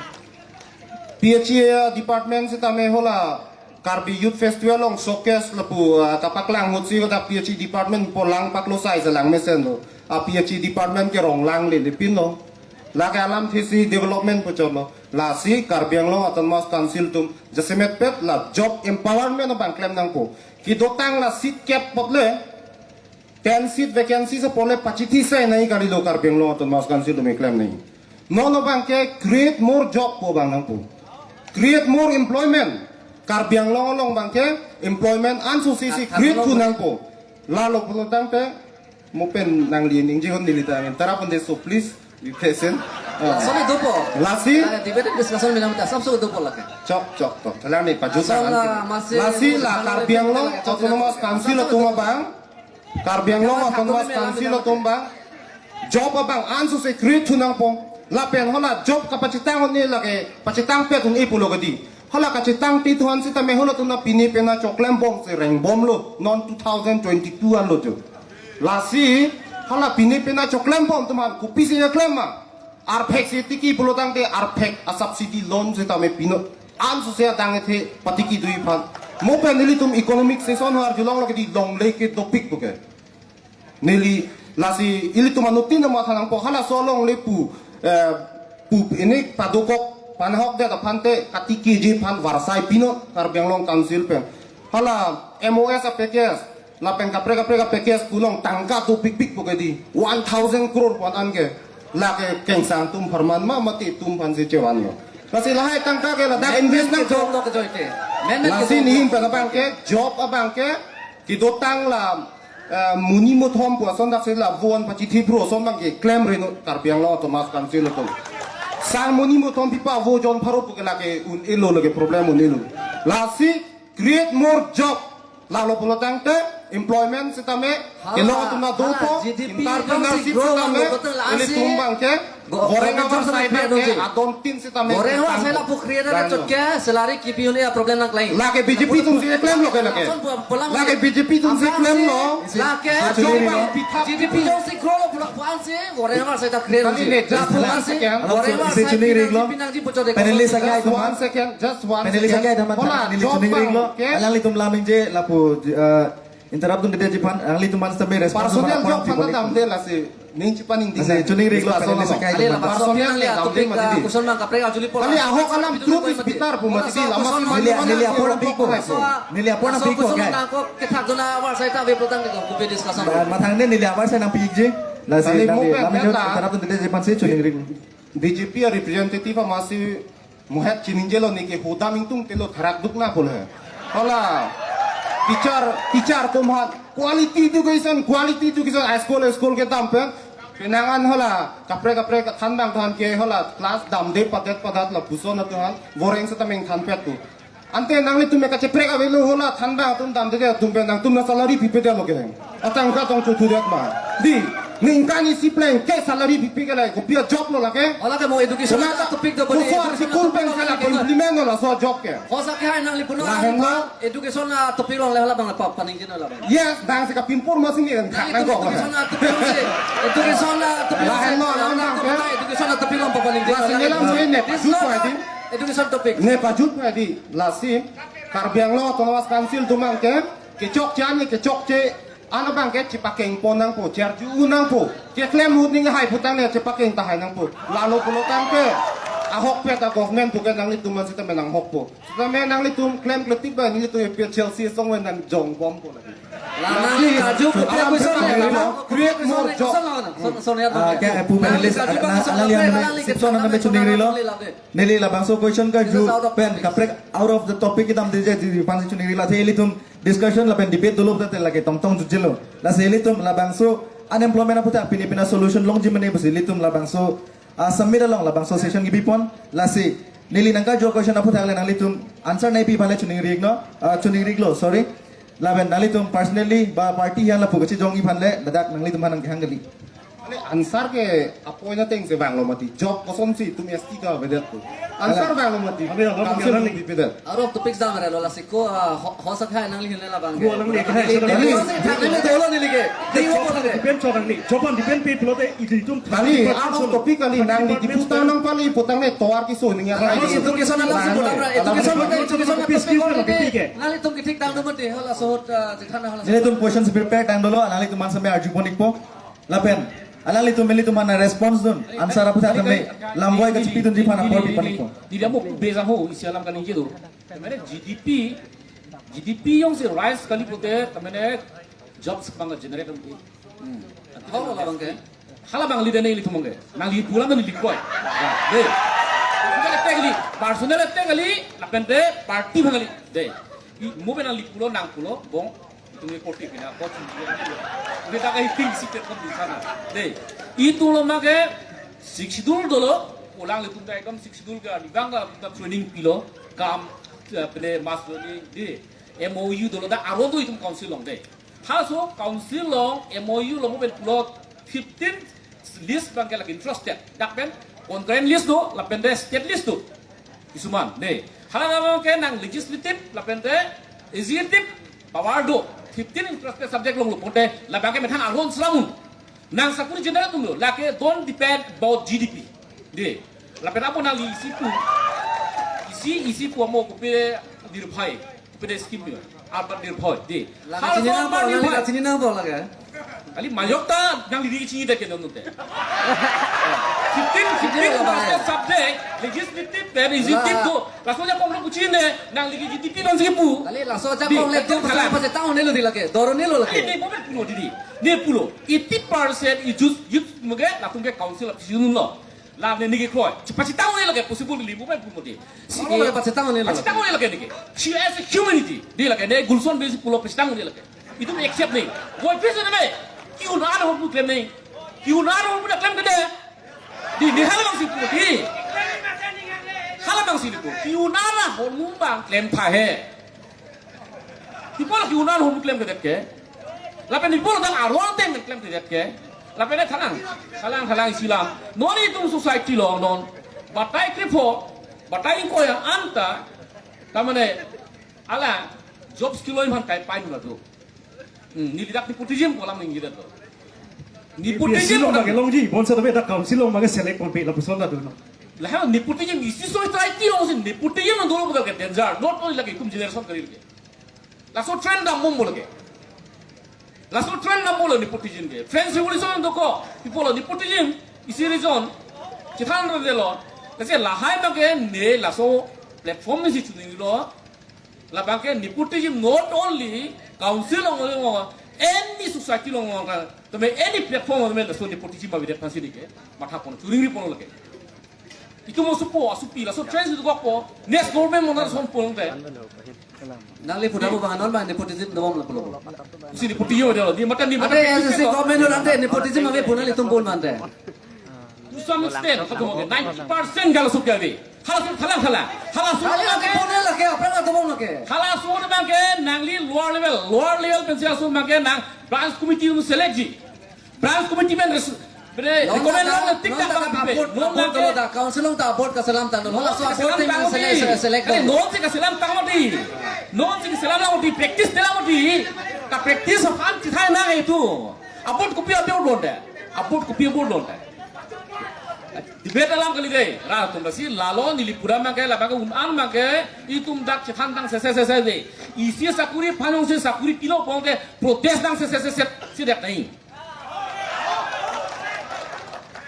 P H E department sitame hala Karbi Youth Festival along showcase lapu uh, kapaklang ahutsi kata P H E department polang paklo sai selang mesen lo. A P H E department ke rong lang le lepin lo. Lake alamthesi development puchot lo. Lasi Karbi Anglong Autonomous Council atum jasemet pet la job empowerment abang klem nangpo. Kedotang la seat kep apot le ten seat vacancy si apot le pachithi sai nai kali lo Karbi Anglong Autonomous Council atum eklem nai. Non abang ke create more job pu abang nangpo. Create more employment. Karbi Anglong along abang ke employment ansose si create thu nangpo. Lalo pulotangte mo pen nangli ningje hon neli ta nang tara pon de so please be patient. Ah. Lason dopo. Lasi? Ah, debate discussion menam ta sabso dopo lake. Chok chok to. Thalang ni pajut. Asal ang la masih lasi la Karbi Anglong Autonomous Council atum abang. Karbi Anglong Autonomous Council atum abang job abang ansose create thu nangpo. Lapen hala job kapachitang un-e lake pachitang pet un-e pulo kedi. Hala kachitang ti thu-an sitame halatum na pine pena choklembom si rengbomlo non two thousand twenty-two anlo jo. Lasi hala pine pena choklembom atum aphan kopisi keklem ma? Arphek si tiki pulotangte arphek a subsidy loan sitame pino. Ansose adang ethe patiki dui aphan. Mo pen nelitum economic session arjulong lake di longle ke dopik puke. Neli lasi ilitum anuttin amatha nangpo halaso longle pu eh, pu ini padokok panahokdet aphante katiki ji aphan varsai pino Karbi Anglong Council pen. Hala M O S a package Lapen kaprek kaprek ka package pu along tangka dopikpik pu ke di. One thousand crore pu an ke. Lake kengsang atum apharman ma mati atum aphansi chevanlo. Lasi lahai tangka ke ladak invest nangkok. Job lo ke joike. Men men ke lasi job. Nihin pen abang ke, job abang ke, kedotang la, eh, monit mothom pu ason daksi la von pachithip ro ason abang ke klemre non Karbi Anglong Autonomous Council atum. Sang monit mothom pipa vo jon pharo pu ke lake un-elo, lake problem un-elo. Lasi create more job. Lalo pulo tangte employment sitame, hala, kelong atum na hala, dopo, G D P entrepreneurship jongsi grow sitame, lang lo, betul, ilitum asi. Abang ke, go-, goreng government avar jobs side na create ke, doji. Adon tin sitame, goreng avar tangko. Sai lapu create na chot ke, salary kipi un-e problem nangklang. Lake B J P atumsi klemlo ke lake. Lason pu-, pulang lake si. B J P atumsi klemlo. Lake. Ajo bang pitha. G D P jongsi grow lo pulang puan si, goreng avar sai ta create doji. Kali ne, just one second. Goreng avar sai chiningri iklo. Pinangji puchot de. Panelist akai. Just one second, just one second. Panelist akai, teman-teman, hola, neli job chiningri iklo. Abang ke. Alanglitum lam ningje lapu, eh, interrupt dunde detji aphan, alanglitum aphan sitame response. Personal aphan job aphan damde lasi. Ning chipaningding. Lasi chiningri iklo, personal panelist akai. Personal damde mati di. Kali ahok alam truth is bitter pu mati di, lama si mati. Neli, neli apor nangpikpo. Neli apor nangpikpo akai. Kethak dona avar sai ta ave pulo tangte ko, kopi discussion. Ba, mathang ne neli avar sai nangpikji. Lasi, kali neli, mo pen lam ningje interrupt dunde detji aphansi chiningri. B J P a representative amatsi muhet chiningjelo, neke hodam ingtungtelo, tharak dukna pulo he. Hola, teacher, teacher atum aphan quality education, quality education, high school, high school kedam pen. Penang an hola, kaprek kaprek thanbang than ke hola, class damde padet padat lapuson atum aphan, goreng sitame ingthanpet pu. Ante nanglitum me kacheprek avelo, hola thanbang atum damde atum pen nangtum na salary pipedetlo ke. Atangka tong chothudet ma. Di, ningkan isi plengke salary pipe ke lake, kopi a job lo lake? Hola ke mo education. Kona a topic do bani, koso education article a topic pen lo ke lake lake. Implement lo laso a job ke? Hosa ke hai nangli puno. Lahenlo. Education a topic lo le hola abang pa-, paningje lo abang. Yes, bang si kapimpur amatsi ni kan. Nangli thak nangkok. Education a topic lo si. Education a topic lo si. Lahenlo, lahenlo, lahenlo, ke? Education a topic lo pa-, paningje lo. Lasi neli lam lake. Ni ne pajut pu adi. Education topic. Ne pajut pu adi. Lasi Karbi Anglong Autonomous Council atum abang ke, kechokche an, kechokche an abang ke chepakeng pon nangpo, charju un nangpo. Keklem ahut ning hai putang ne chepakeng tahai nangpo. Lalo pulo tangte, ahokpet a government pu ke nanglitum aphan sitame nanghokpo. Sitame nanglitum klemkle tik ba nanglitum A P H L C asong pen nangjong bompo lake. La nangli karju ke alam question sitame le, lalo, create more job. Question lo na. Son, son ya. Ah, kya, eh, pu panelist, nangli karju ke, ah, question alangli lo, yang nangli sip son ke, nang me chiningri lo. Neli labangso question karju pen kaprek out of the topic kedamde detji aphansi chiningri, lasi ilitum discussion lapen debate dolo pulote lake tongtong jutjelo. Lasi ilitum labangso unemployment aputhak pini pini solution longji mane pusi ilitum labangso, ah, summit along labangso session kebipon. Lasi neli nangkarju question aputhak le nanglitum answer nangpi aphan le chiningri ikno, ah, chiningri iklo, sorry. Lapen nanglitum personally ba party aphan lapu kachejongji aphan le ladak nanglitum aphan nangkehang kali. Ani answer ke apoint atengsi vanglo mati. Job kosonsi itum S T ke avedet pu. Answer vanglo mati. Ani alam council alam ni pipedet. Out of topics damre lo lasi ko, ah, ho-, hosa khai nangli hinle labang ke. Ko alam ni khai. Neli ko si thak neli dolo neli ke. Neli ko depend chok nangli. Job an depend pe pulote ilitum. Kali out of topic kali nangli di putang nang pali putang ne tovar keso ning ya. Nangli education alam si putang ra. Education, education alam si putang ra. Nanglitum kethik tanglo mati hola sohot, ah, jithan hola. Nelitum question si prepare tangdolo, nanglitum aphan sitame arjupon ikpo. Lapen alanglitum, nelitum aphan response dun, answer aputhak tame lamvoi kachipidunji aphan apor pipon ikpo. Neli amo bejang ho isi alam kaningje do. Mane G D P, G D P jongsi rise kali pulote, mane jobs abang generate hongke. Hmm. Ho lo abang ke? Hala abang leader ne ilitum hongke. Nangli pulang nangli likoi. Ya, de. Personal attack kali, personal attack kali, lapente party abang kali. De. I, mo pen nangli pulo, nang pulo, bong. Itum ke koti pina, koti pina. Udah tak kahiting si terkon di sana. De. Itum lo make Sixth Schedule dolo, alanglitum ta ekdom Sixth Schedule ke, di bang ke, ta training pilo, kam, eh, pele mas doni, de. M O U dolo, ta aron do itum council along, de. Halaso council along, M O U along mo pen pulo fifteen list abang ke lake interested. Dak pen concurrent list do, lapente state list do. Kisuman, de. Hala abang ke nang legislative, lapente executive power do. Fifteen interested subject along lo pulote, labang ke methang aron selamun. Nang sakuri generate atum lo, lake don't depend about G D P. De. Lapen apo nangli isi pu. Isi, isi pu amo kopi Nirbhay, kopi de scheme lo. Atmanirbhar, de. Lake hal chini so nangpo, Atmanirbhar. Lake chini nangpo lake. Kali majok ta nangli kechini ta ke non te. Fifteen, fifteen Fifteen percent subject, legislative and executive Lah. do. Laso ajakong lo kuchini, nangli ke G D P bang si pu. Kali laso ajakong Di, le tu kalang. Pasi tang ne lo di lake, doro ne lo lake. Kali ne bobe pulo didi. Ne pulo. Eighty percent i jus, youth muge, latum ke council of Sijunun lo. La ne neke kroi. Chepachitang ne lake possible li mo pen pun modi. Ono lake pachitang ne lake. Pachitang ne lake neke. She as a humanity. Di lake ne Gulson besi pulo pachitang ne lake. Itum accept ne. Boy pis ne me. Ki un ar hon klem ne. Ki un ar hon klem ke de. Di ne hala bang si pu di. Hala bang si pu. Ki un ar hon bang klem tha he. Ipo la ki un ar hon klemkledet ke. Lapen ipo la dang arwang teng klemkledet ke. Lapen e thalang, thalang, thalang isi alam. Non itum society along non. Batai krepho, batai ingkoi an ta. Ta mane, hala, job skill lo iman kai pain la tu. Hmm, neli dak nepotism ko alam inggidet lo. Nepotism Nepotism along ko bagi longji, bonsa tapi dak council along bagi select ponpe lapuson la tu no. Lahai nepotism isi society along si nepotism along dolo betul ke danger. Not only lake itum generation kali lake. Laso trend dam bom lake. Laso trend dam bom lo nepotism ke. French Revolution do ko, people lo nepotism isi reason. Chithan ro de lo. Lasi lahai abang ke ne laso platform si chuning lo. Labang ke nepotism not only council along along, any society along along, tame any platform along laso nepotism ba bidet phansi di ke. Matha pon, churing ri pon lake. Itum mo supo, asupi, laso trend si gokpo. Next government mo na son pon te. Nangli pudam abang non ma nepotism dom la pulo. Si nepotism dia lo, di mata di mata Ante nepotism S S C lo. Government non ante nepotism ave puna itum pun mante. To some extent, satu mungkin ninety percent kalau suka ave. Hala su thalang thalang. Hala su Kali lake pun lake, apa nggak tolong lake? Hala su abang ke nangli lower level, lower level pensi su abang ke nang branch committee select ji. Branch committee pen res-, bre-, Non recommend ta, long tik non tak ta bang ka pipe. Vote, Non vote lang ke. Dolo ta, council long ta vote kaselam ta, non. Non Laso si vote kaselam tang select, mati. Select Kali dolo. Non si kaselam tang mati. Non si kaselam lang mati, practice te lang mati. Ka practice aphan chithai nang itu. Apot kopi apot londe. Apot kopi apot londe. Debate alam kali dei. Ra tum si lalo neli pura abang ke, labang ke un-an abang ke, itum dak chithan tang se se se se de. Isi sakuri phanong si sakuri pilo pon ke protest tang se se se se, si dak nai.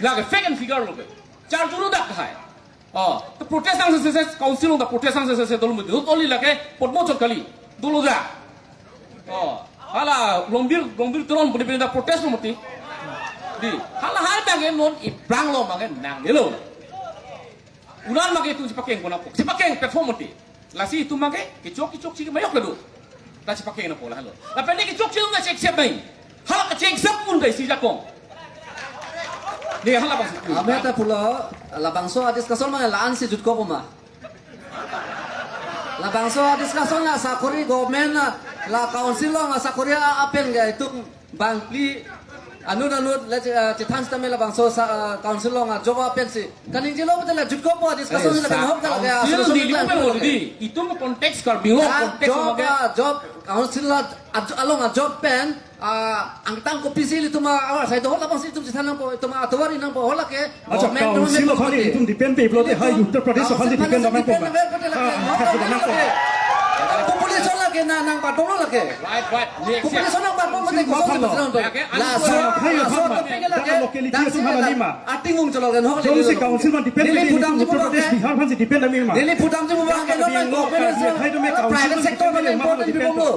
Lake fake and figure lo ke. Charjuru dak hai. Oh, to protest tang se se se council ta protest tang se se se dolo mati. Not only lake Potmo chot kali. Dolo da. Oh, hala Longbir, Longbir Teron puni puni ta protest lo mati. Di, hala hal abang non iplang lo abang nang lo. Un-an abang itum chepakeng kona po. Chepakeng platform mati. Lasi itum abang kechok kechok chik mayok ladu. Ta chepakeng na po la halo. Lapen ne kechok chik na chek sep nai. Hala kechek sep pun dai si jakong. Ne hala bang si. Ame ta pulo labangso a-discussion abang la-an si jutkok ma. Labangso a-discussion la sakori government la, la council long sakori a-, apen ga itum bangphli anut anut le, eh, chithan sitame labangso sa, eh, council long a-job apen si. Kaning jilo betul la jutkok po discussion Eh, la sa-, kan hok la council asal neli sumit pen kan already. Itum context Karbi Anglong Ah, context job, abang ke. Ah, job council la, ah, along a-job pen, ah, angtang kopisi itum a-, awar sai do labang si itum chithan nangpo, itum atovar nangpo, hala ke Acha, government council government aphan property. Itum depend pe pulote hai Uttar Pradesh aphan si council depend aphan damnang depend koma. Pe pulote lake, Ah, government kasi damnang koma. Population lake na nang patong lake. Right, right. Population nang patong mate Council council aphan lo. Lake, Laso, hai laso aphan ma. Topic lake. Dak locality Dak atum aphan lima. Ating mung cholok kan hok Jong lake si lake. Council aphan depend Neli pe pudam itum Uttar Pradesh, lake. Bihar aphan si depend damnang ma. Neli pudam si Bihar Bihar aphan aphan si depend lo.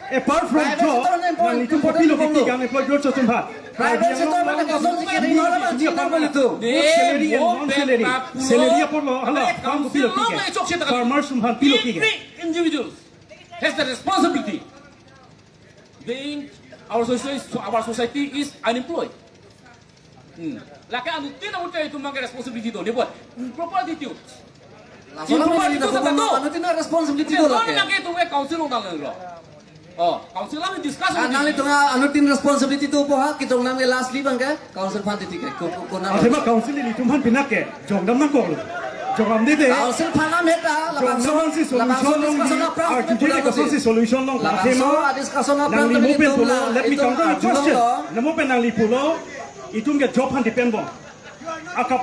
Apart from job, nang itum kopilo kiki gang employed growth sosum ha. Private sector aphan kosonsi kiri nora ma chinam bolitu. Salary and non-salary. Salary apor lo, hala, farm kopilo kiki. Farmers sum aphan pilo kiki. Every individual has the responsibility. Being our society, our society is unemployed. Hmm. Lake anuttin amuti itum abang ke responsibility do, ne buat. Improper attitude. Laso alam improper ini attitude dapat satu. Anuttin responsibility do lake. Lake itum ke council along tanglo. Oh, council along discuss Ah, nang itum anuttin responsibility do po ha, kitong nang lastly abang ke council aphan titi ke. Ko, ko, ko nang. Athema council nelitum aphan pinak ke. Jongdam nangkok lo. Jongdam dede. Council aphan lam heta, labangso, Jongdam si labangso solution long discussion di, aphrang arju dede ko si solution long. Labangso athema, a-discussion aphrang nangli mo pen itum pulo, la, let me itum counter your arju question. Lo. Namo pen nangli pulo, itum ke job aphan depend bom. Akap.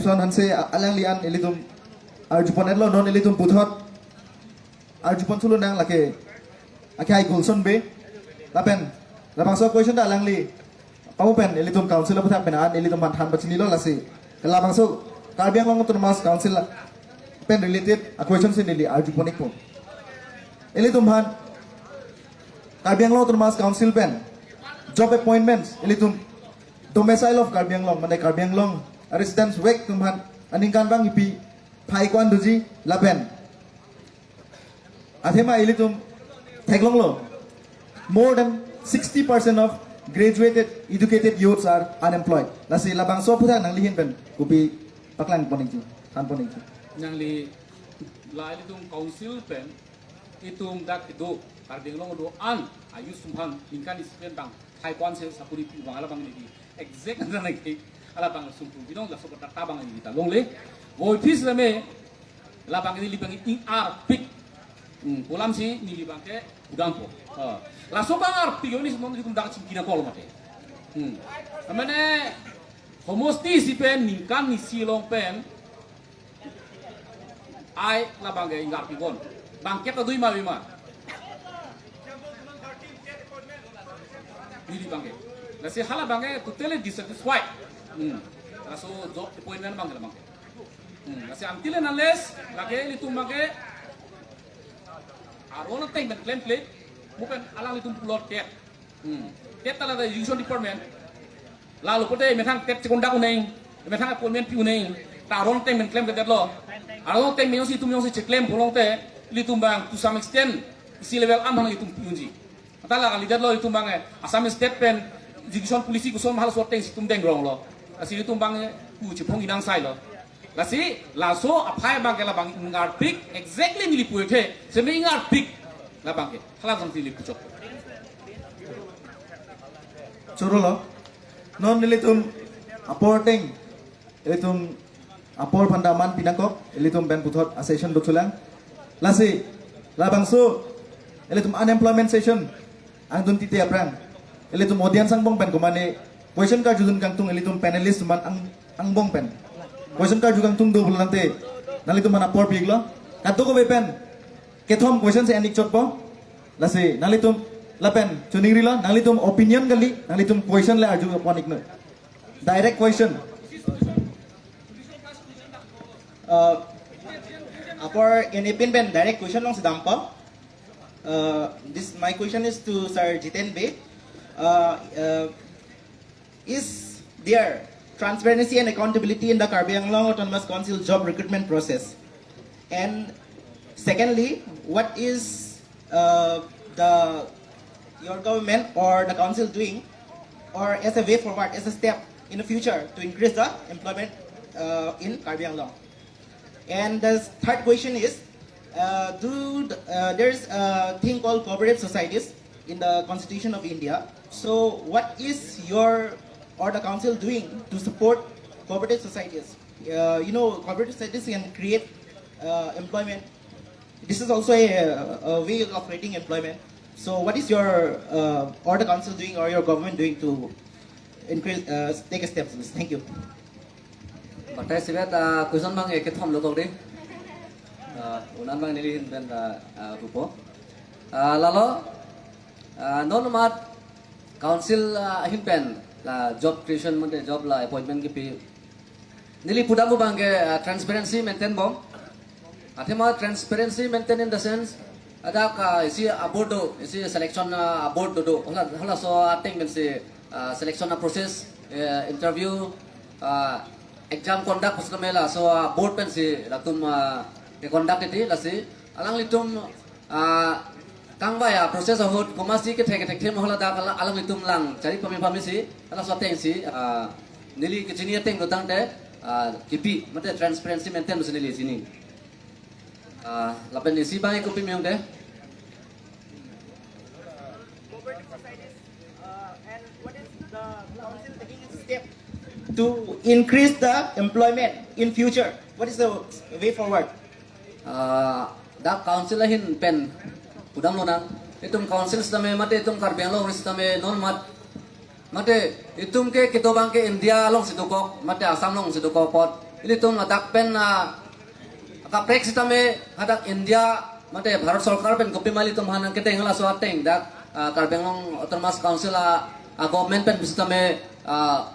Sipson Hanse a-, alangli an ilitum arjupon-etlo, non ilitum puthot arjupon thulo nang lake akhai Gulson Bey. Lapen labangso question ta alangli pamu pen ilitum council aphuthak pen an ilitum aphan than pachinilo, lasi labangso Karbi Anglong Autonomous Council pen related a-question si neli arjupon-ikpo. Ilitum aphan Karbi Anglong Autonomous Council pen job appointments, ilitum domicile of Karbi Anglong, mane Karbi Anglong residents vek atum aphan aningkanvang kipi phai ko-an doji, lapen athema ilitum theklonglo, more than sixty percent of graduated, educated youths are unemployed. Lasi labangso aphuthak nangli ahin pen kopi paklangpon-ikji, thanpon-ikji? Nangli, la ilitum council pen itum dak kedo, Karbi Anglong kedo-an a-youth atum aphan ningkan isi pen bang phai ko-an si sakori pi abang, halabang neli exact anta nangke, halabang sungpung binong, laso kata abang neli ta longle. Voiphis lame, labang neli abang ingarpik. Hmm, pu alam si neli abang ke udangpo. Ha. Laso bang arpik yo, neli si non ilitum dak chingki nangkok mati. Hmm. Mane homosti isi pen ningkan isi along pen ai labang ke ingarpikpon. Bangkep ta do-ik ma ave ma, neli abang ke. Lasi halabang ke totally dissatisfied. Hmm. Laso job appointment abang ke, labang ke. Hmm. Lasi until and unless lake ilitum abang ke aron ateng pen klemkle, mo pen alanglitum pulo TET. Hmm. TET ta la education department. Lalo pote methang TET chekondak un-e, methang appointment pi un-e, ta aron ateng pen klemkledetlo. Aron ateng pen jongsi itum jongsi cheklem pulote, ilitum abang to some extent isi level an abang itum pi unji. Anta la kalidetlo itum abang, eh, Assam State pen education policy koson halaso ateng si itum dengronglo. Lasi itum abang, eh, ku chephong inang sailo. Lasi laso aphai abang ke labang ingarpik, exactly neli pu-ik he, seme ingarpik labang ke. Hala jong si neli puchot. Chorolo. Non nelitum apor ateng, ilitum apor aphan ta man pinangkok, ilitum pen puthot a-session dothulang. Lasi labangso ilitum unemployment session angdun titi aphrang, ilitum audience angbong pen komane question karjudun kangtung ilitum panelist atum an ang, angbong pen question karju kangtung do pulo tangte, nanglitum aphan apor pi-iklo. Kadokave pen kethom question si en-ik chotpo. Lasi nanglitum lapen choningrilo, nanglitum opinion kali, nanglitum question le arjupon-iknon. Direct question. Uh, apor neli pin pen direct question along si dampo. Uh, this, my question is to Sir Jiten Bey. Uh, uh, is there transparency and accountability in the Karbi Anglong Autonomous Council job recruitment process? And secondly, what is, uh, the, your government or the council doing, or as a way forward, as a step in the future to increase the employment, uh, in Karbi Anglong? And the third question is, uh, do the, uh, there's a thing called cooperative societies in the Constitution of India. So what is your or the council doing to support cooperative societies? Uh, you know, cooperative societies can create, uh, employment. This is also a, a way of creating employment. So what is your, uh, or the council doing or your government doing to increase, uh, take a step in this? Thank you. Batai sibet, ah, question abang ke kethom lo kok dei. Ah, un-an abang neli ahin pen ta, ah, pupo. Ah, lalo, ah, non amat council, ah, ahin pen la job creation mate job la appointment kipi Neli pudam abang ke, ah, transparency maintain bom. Athema transparency maintain in the sense, adak, ah, isi a-board do, isi selection, ah, a-board do do. Hala, halaso ateng pensi, ah, selection a-process, eh, interview, ah, exam conduct pusitame laso a-board pensi latum, ah, ke-conduct titi, lasi alanglitum, ah, kangvai a-process ahut komatsi kethek kethek them hala dak ala-, alanglitum lang chari pame pame si, halaso ateng si, ah, neli kechini ateng do tangte, ah, kipi, mate transparency maintain si neli chini. Ah, lapen isi abang kopi me-ong te? Uh, and what is the council taking its step to increase the employment in future? What is the way forward? Ah, dak council ahin pen pudam lonang. Itum council sitame mate itum Karbi Anglong sitame non mat, mate itum ke kedo abang ke India alongsi dokok, mate Assam alongsi dokok apot. Ilitum ladak pen, ah, kaprek sitame hadak India mate Bharat Sorkar pen kopima ilitum aphan nangketeng halaso ateng dak, ah, Karbi Anglong Autonomous Council a, a-government pen pusitame, ah,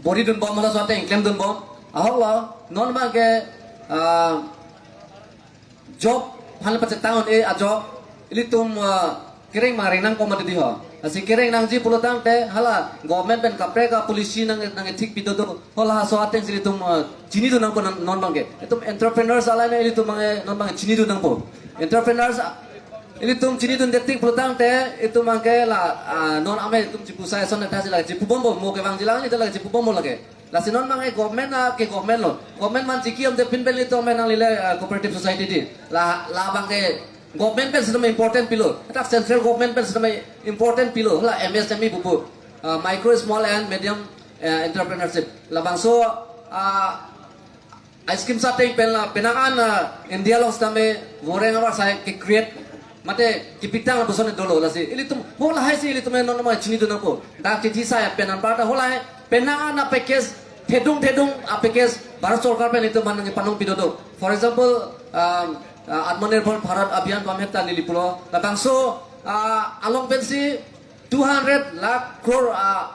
bor-i dun bom halaso ateng klem dun bom. Ahok lo, non abang ke, ah, job aphan pachetang un-e a-job ilitum, ah, kereng ma reng nangkok mati di ho. Lasi kereng nangji pulo tangte hala government pen kaprek a-policy nang, nangkethik pi dodo. Halaso ateng si ilitum, ah, chini dun nangpo non, non abang ke. Itum entrepreneurs alai ne ilitum abang ke non abang ke chini dun nangpo. Entrepreneurs, ah, ilitum chini dun det tik pulo tangte itum abang ke la, ah, non amei itum chipusai ason athasi la chipu bompo, mo kevangji lang ilitum la chipu bompo lake. Lasi non abang ke government a ke government lo. Government man chiki amde pin pen ilitum abang nangli le, ah, cooperative society di. La, la abang ke government pen sitame important pilo. Adak central government pen sitame important pilo. La M S M E pupu. Ah, micro, small and medium, eh, entrepreneurship. Labangso, ah, a-scheme ateng pen la penang an, ah, India along sitame voreng avarsai ke-create mate kepitang lapuson dolo lasi. Ilitum, ho lahai si ilitum non abang chini dun nangpo. Dak chithi sai pen anparta ho lahai penang an a-package, thedung thedung a-package Bharat Sorkar pen ilitum aphan nangpanong pi dodo. For example, um, uh, Atmanirbhar Bharat Abhiyan pu ahem ta neli pulo. Labangso, uh, along pensi two hundred lakh crore, uh,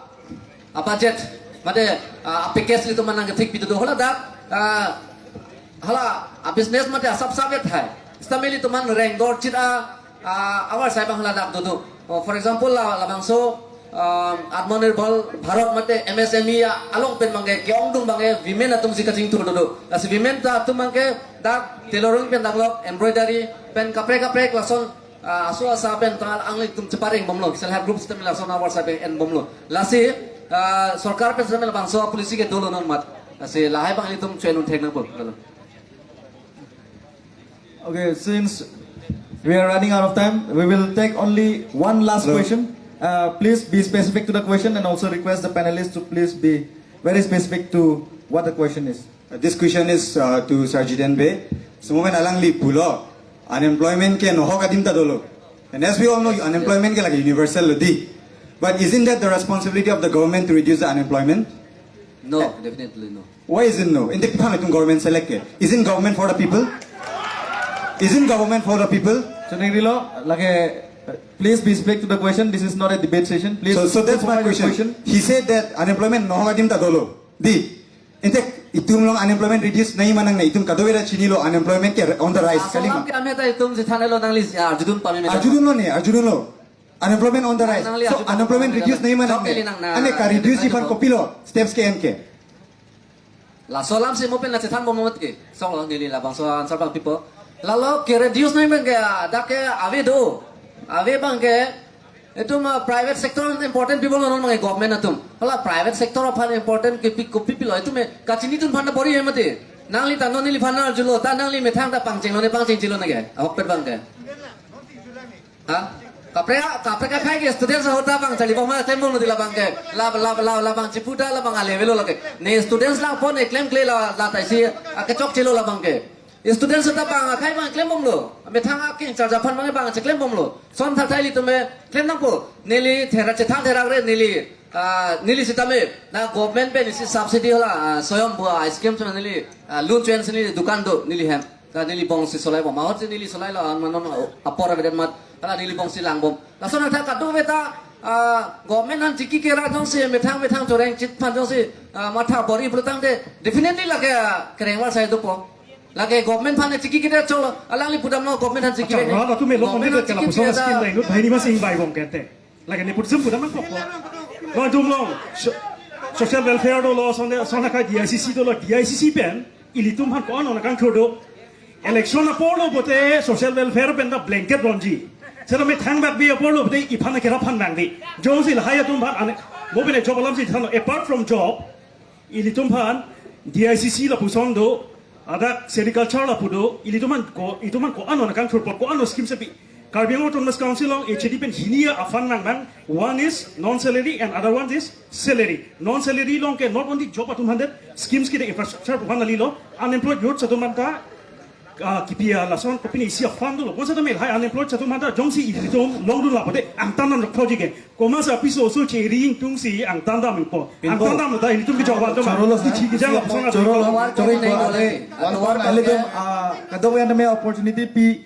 a-budget mate, uh, a-package ilitum aphan nangkethik pi dodo. Hala dak, uh, hala a-business mate asap sap vet hai. Sitame ilitum aphan rengdor chit a, ah, avarsai abang hala dak dodo. Oh, for example, la, labangso, um, Atmanirbhar Bharat mate M S M E a along pen abang ke ke-ongdung abang ke women atum si kachingthur dodo. Lasi women ta atum abang ke dak tailoring pen dak lok, embroidery pen kaprek kaprek lason, ah, aso asa pen ta alanglitum chepareng bomlo. Self help group sitame lason avarsai pen en bomlo. Lasi, ah, sorkar pen sitame labangso policy ke dolo non mat. Lasi lahai abang ilitum chuen un thek nangpo. Dolo. Okay, since we are running out of time, we will take only one last Hello. question. Uh, please be specific to the question and also request the panelists to please be very specific to what the question is. Uh, this question is uh, to Sir Jiten Bey. So, mo pen alangli pulo, unemployment ke nohok adim ta dolo. And as we all know, unemployment ke lagi universal lo di. But isn't that the responsibility of the government to reduce the unemployment? No, definitely no. Why isn't no? Ante pi aphan itum government select ke? Isn't government for the people? Isn't government for the people? Choningri lo, lake, uh, please be specific to the question. This is not a debate session. Please So, so that's my provide your question. He said that unemployment nohok adim ta dolo. Di. Ante itum along unemployment reduce nangji ma nangne, itum kadokave ta chinilo unemployment ke on the rise. Kali ma? Asolam ke ameta itum si thanelo nangli, ah, arjudun pame meta. Arjudun lo ne, arjudun lo. Unemployment on the rise. Nangli So arjudun unemployment pame reduce meta. nangji ma Sok nangne. kali nang na. Ante ka reduce ji aphan kopilo steps ke-en ke. Laso alam si mo pen la chethan bom mati. Sok lo neli labangso answer abang pipo. Lalo ke reduce nangji abang ke, ah, dak ke ave do. Ave abang ke itum, ah, private sector important pi pulo non abang ke government atum. Hala private sector aphan important ke pi, kopi pilo itum ke kachini dun aphan bor-i he mati. Nangli ta non neliphan arjulo ta nangli methang ta pangchenglo ne pangchengchelo ne ke. Ahokpet abang ke. Ha? Kaprek, kaprek akhai ke students ahut ta abang charli bom ma klem bomlo di labang ke. La, la, la, labang chipu ta labang a level lo lake. Ne students lang pon ne klemkle la, la ta isi akechokchelo labang ke. Students ta abang akhai abang klem bomlo. Methang akeng charja aphan abang abang cheklem bomlo. Son thakthai ilitum ke klem nangpo. Neli thera chethang therak re neli. Ah, neli sitame na government pen isi subsidy hala, ah, Swayambhu, ah, scheme sitame neli, ah, loan chuen si neli dukan do neli hem. Ta neli bong si solai bom. Ahut si neli solai lo, ah, manon, ah, apor avedet mat. Hala neli bong si lang bom. Lason athak kadokave ta, ah, government aphan chiki kera jongsi methang methang choreng chit aphan jongsi Ah, matha bor-i pulotangte definitely lake, ah, kerengvar sai dopo. Lake government aphan chiki kida cholo, alangli pudamlo government aphan chiki Acha, kida. Rat atum elong Government onde aphan kala chiki puson kida. Skin lain, bhai ni mas ing bai bong kente. Lake nepotism pudam nangkokpo. Lo atum long, so-, social welfare dolo, sonde, sona ka D I C C dolo, D I C C pen, ilitum aphan ko-an nangkangthur do. Election apor lo pote social welfare pen ta blanket ronji. Seta methang bak bi apor lo pote iphan kerap aphan nangdi. Jongsi lahai atum aphan ane, mo pen job alam si than lo, apart from job, ilitum aphan D I C C lapuson do, adak sericulture lapu do, ilitum aphan ko, ilitum aphan ko-an nangkangthurpo, ko-an scheme sepi. Karbi Anglong Autonomous Council along H A D pen hini a-fund nang nang, one is non-salary and other one is salary. Non-salary along ke not only job atum aphan det, schemes ke de infrastructure aphan nangli lo, unemployed youths atum aphan ta, ah, kipi a lason kopine isi a-fund lo. Bonsa ta mel hai unemployed atum aphan ta jongsi ilitum longdun lapote angtan dam rok project ke. Komat apiso oso cheri ingtungsi angtan dam ingpo. Pinpo. Angtan dam ta ilitum ke job atum. Chorolo, kithi ke jang chorolo, song chorolo, atum. Chorolo, chorolo, One point, one point. Ilitum, ah, kadokave an tame opportunity pi,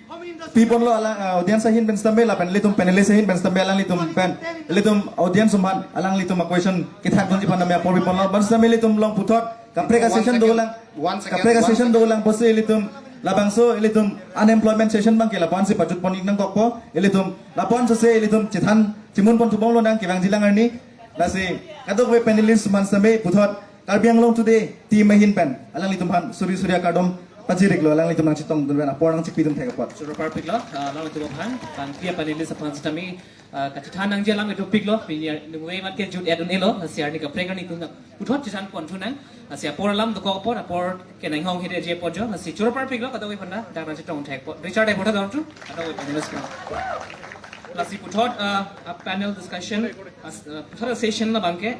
pi ponlo alang, ah, audience ahin pen stambe lapen ilitum panelist ahin pen stambe alanglitum pen. Ilitum audience aphan alanglitum a-question kethak dunji aphan tame apor pi ponlo. Bonsitame ilitum long puthot kaprek a-session dolang. One second, kaprek a-session dolang pusi ilitum labangso ilitum unemployment session abangke lapu-ansi pajut pon ik nangkokpo. Ilitum lapu-an sese ilitum chethan chimun pon thubom lonang kevangji alang arni. Lasi kadokave panelist aphan sitame puthot Karbi Anglong Today team ahin pen alanglitum aphan suri suri akardom pajir iklo, alanglitum nangchetongdun pen apor nangchipidun thek apot. Choro parpiklo, ah, alanglitum aphan, bangpi a-panelist aphan sitame, ah, kachethan nangji alam dopiklo, pini nungve mat ke jut et un-elo, lasi arni kaprek arni tum puthot chethan pon thunang, lasi apor alam dokok apot, apor kenang hong hede je apot jo, lasi choro parpiklo, kadokave aphan ta, dak nangchetong thek apot. Richard ai puthot dong tu, kadokave panelist aphan. Lasi puthot, ah, a-panel discussion, as, ah, puthot a-session labangke,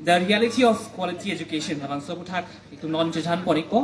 The Reality of Quality Education, labangso aputhak itum non chethan pon ikpo.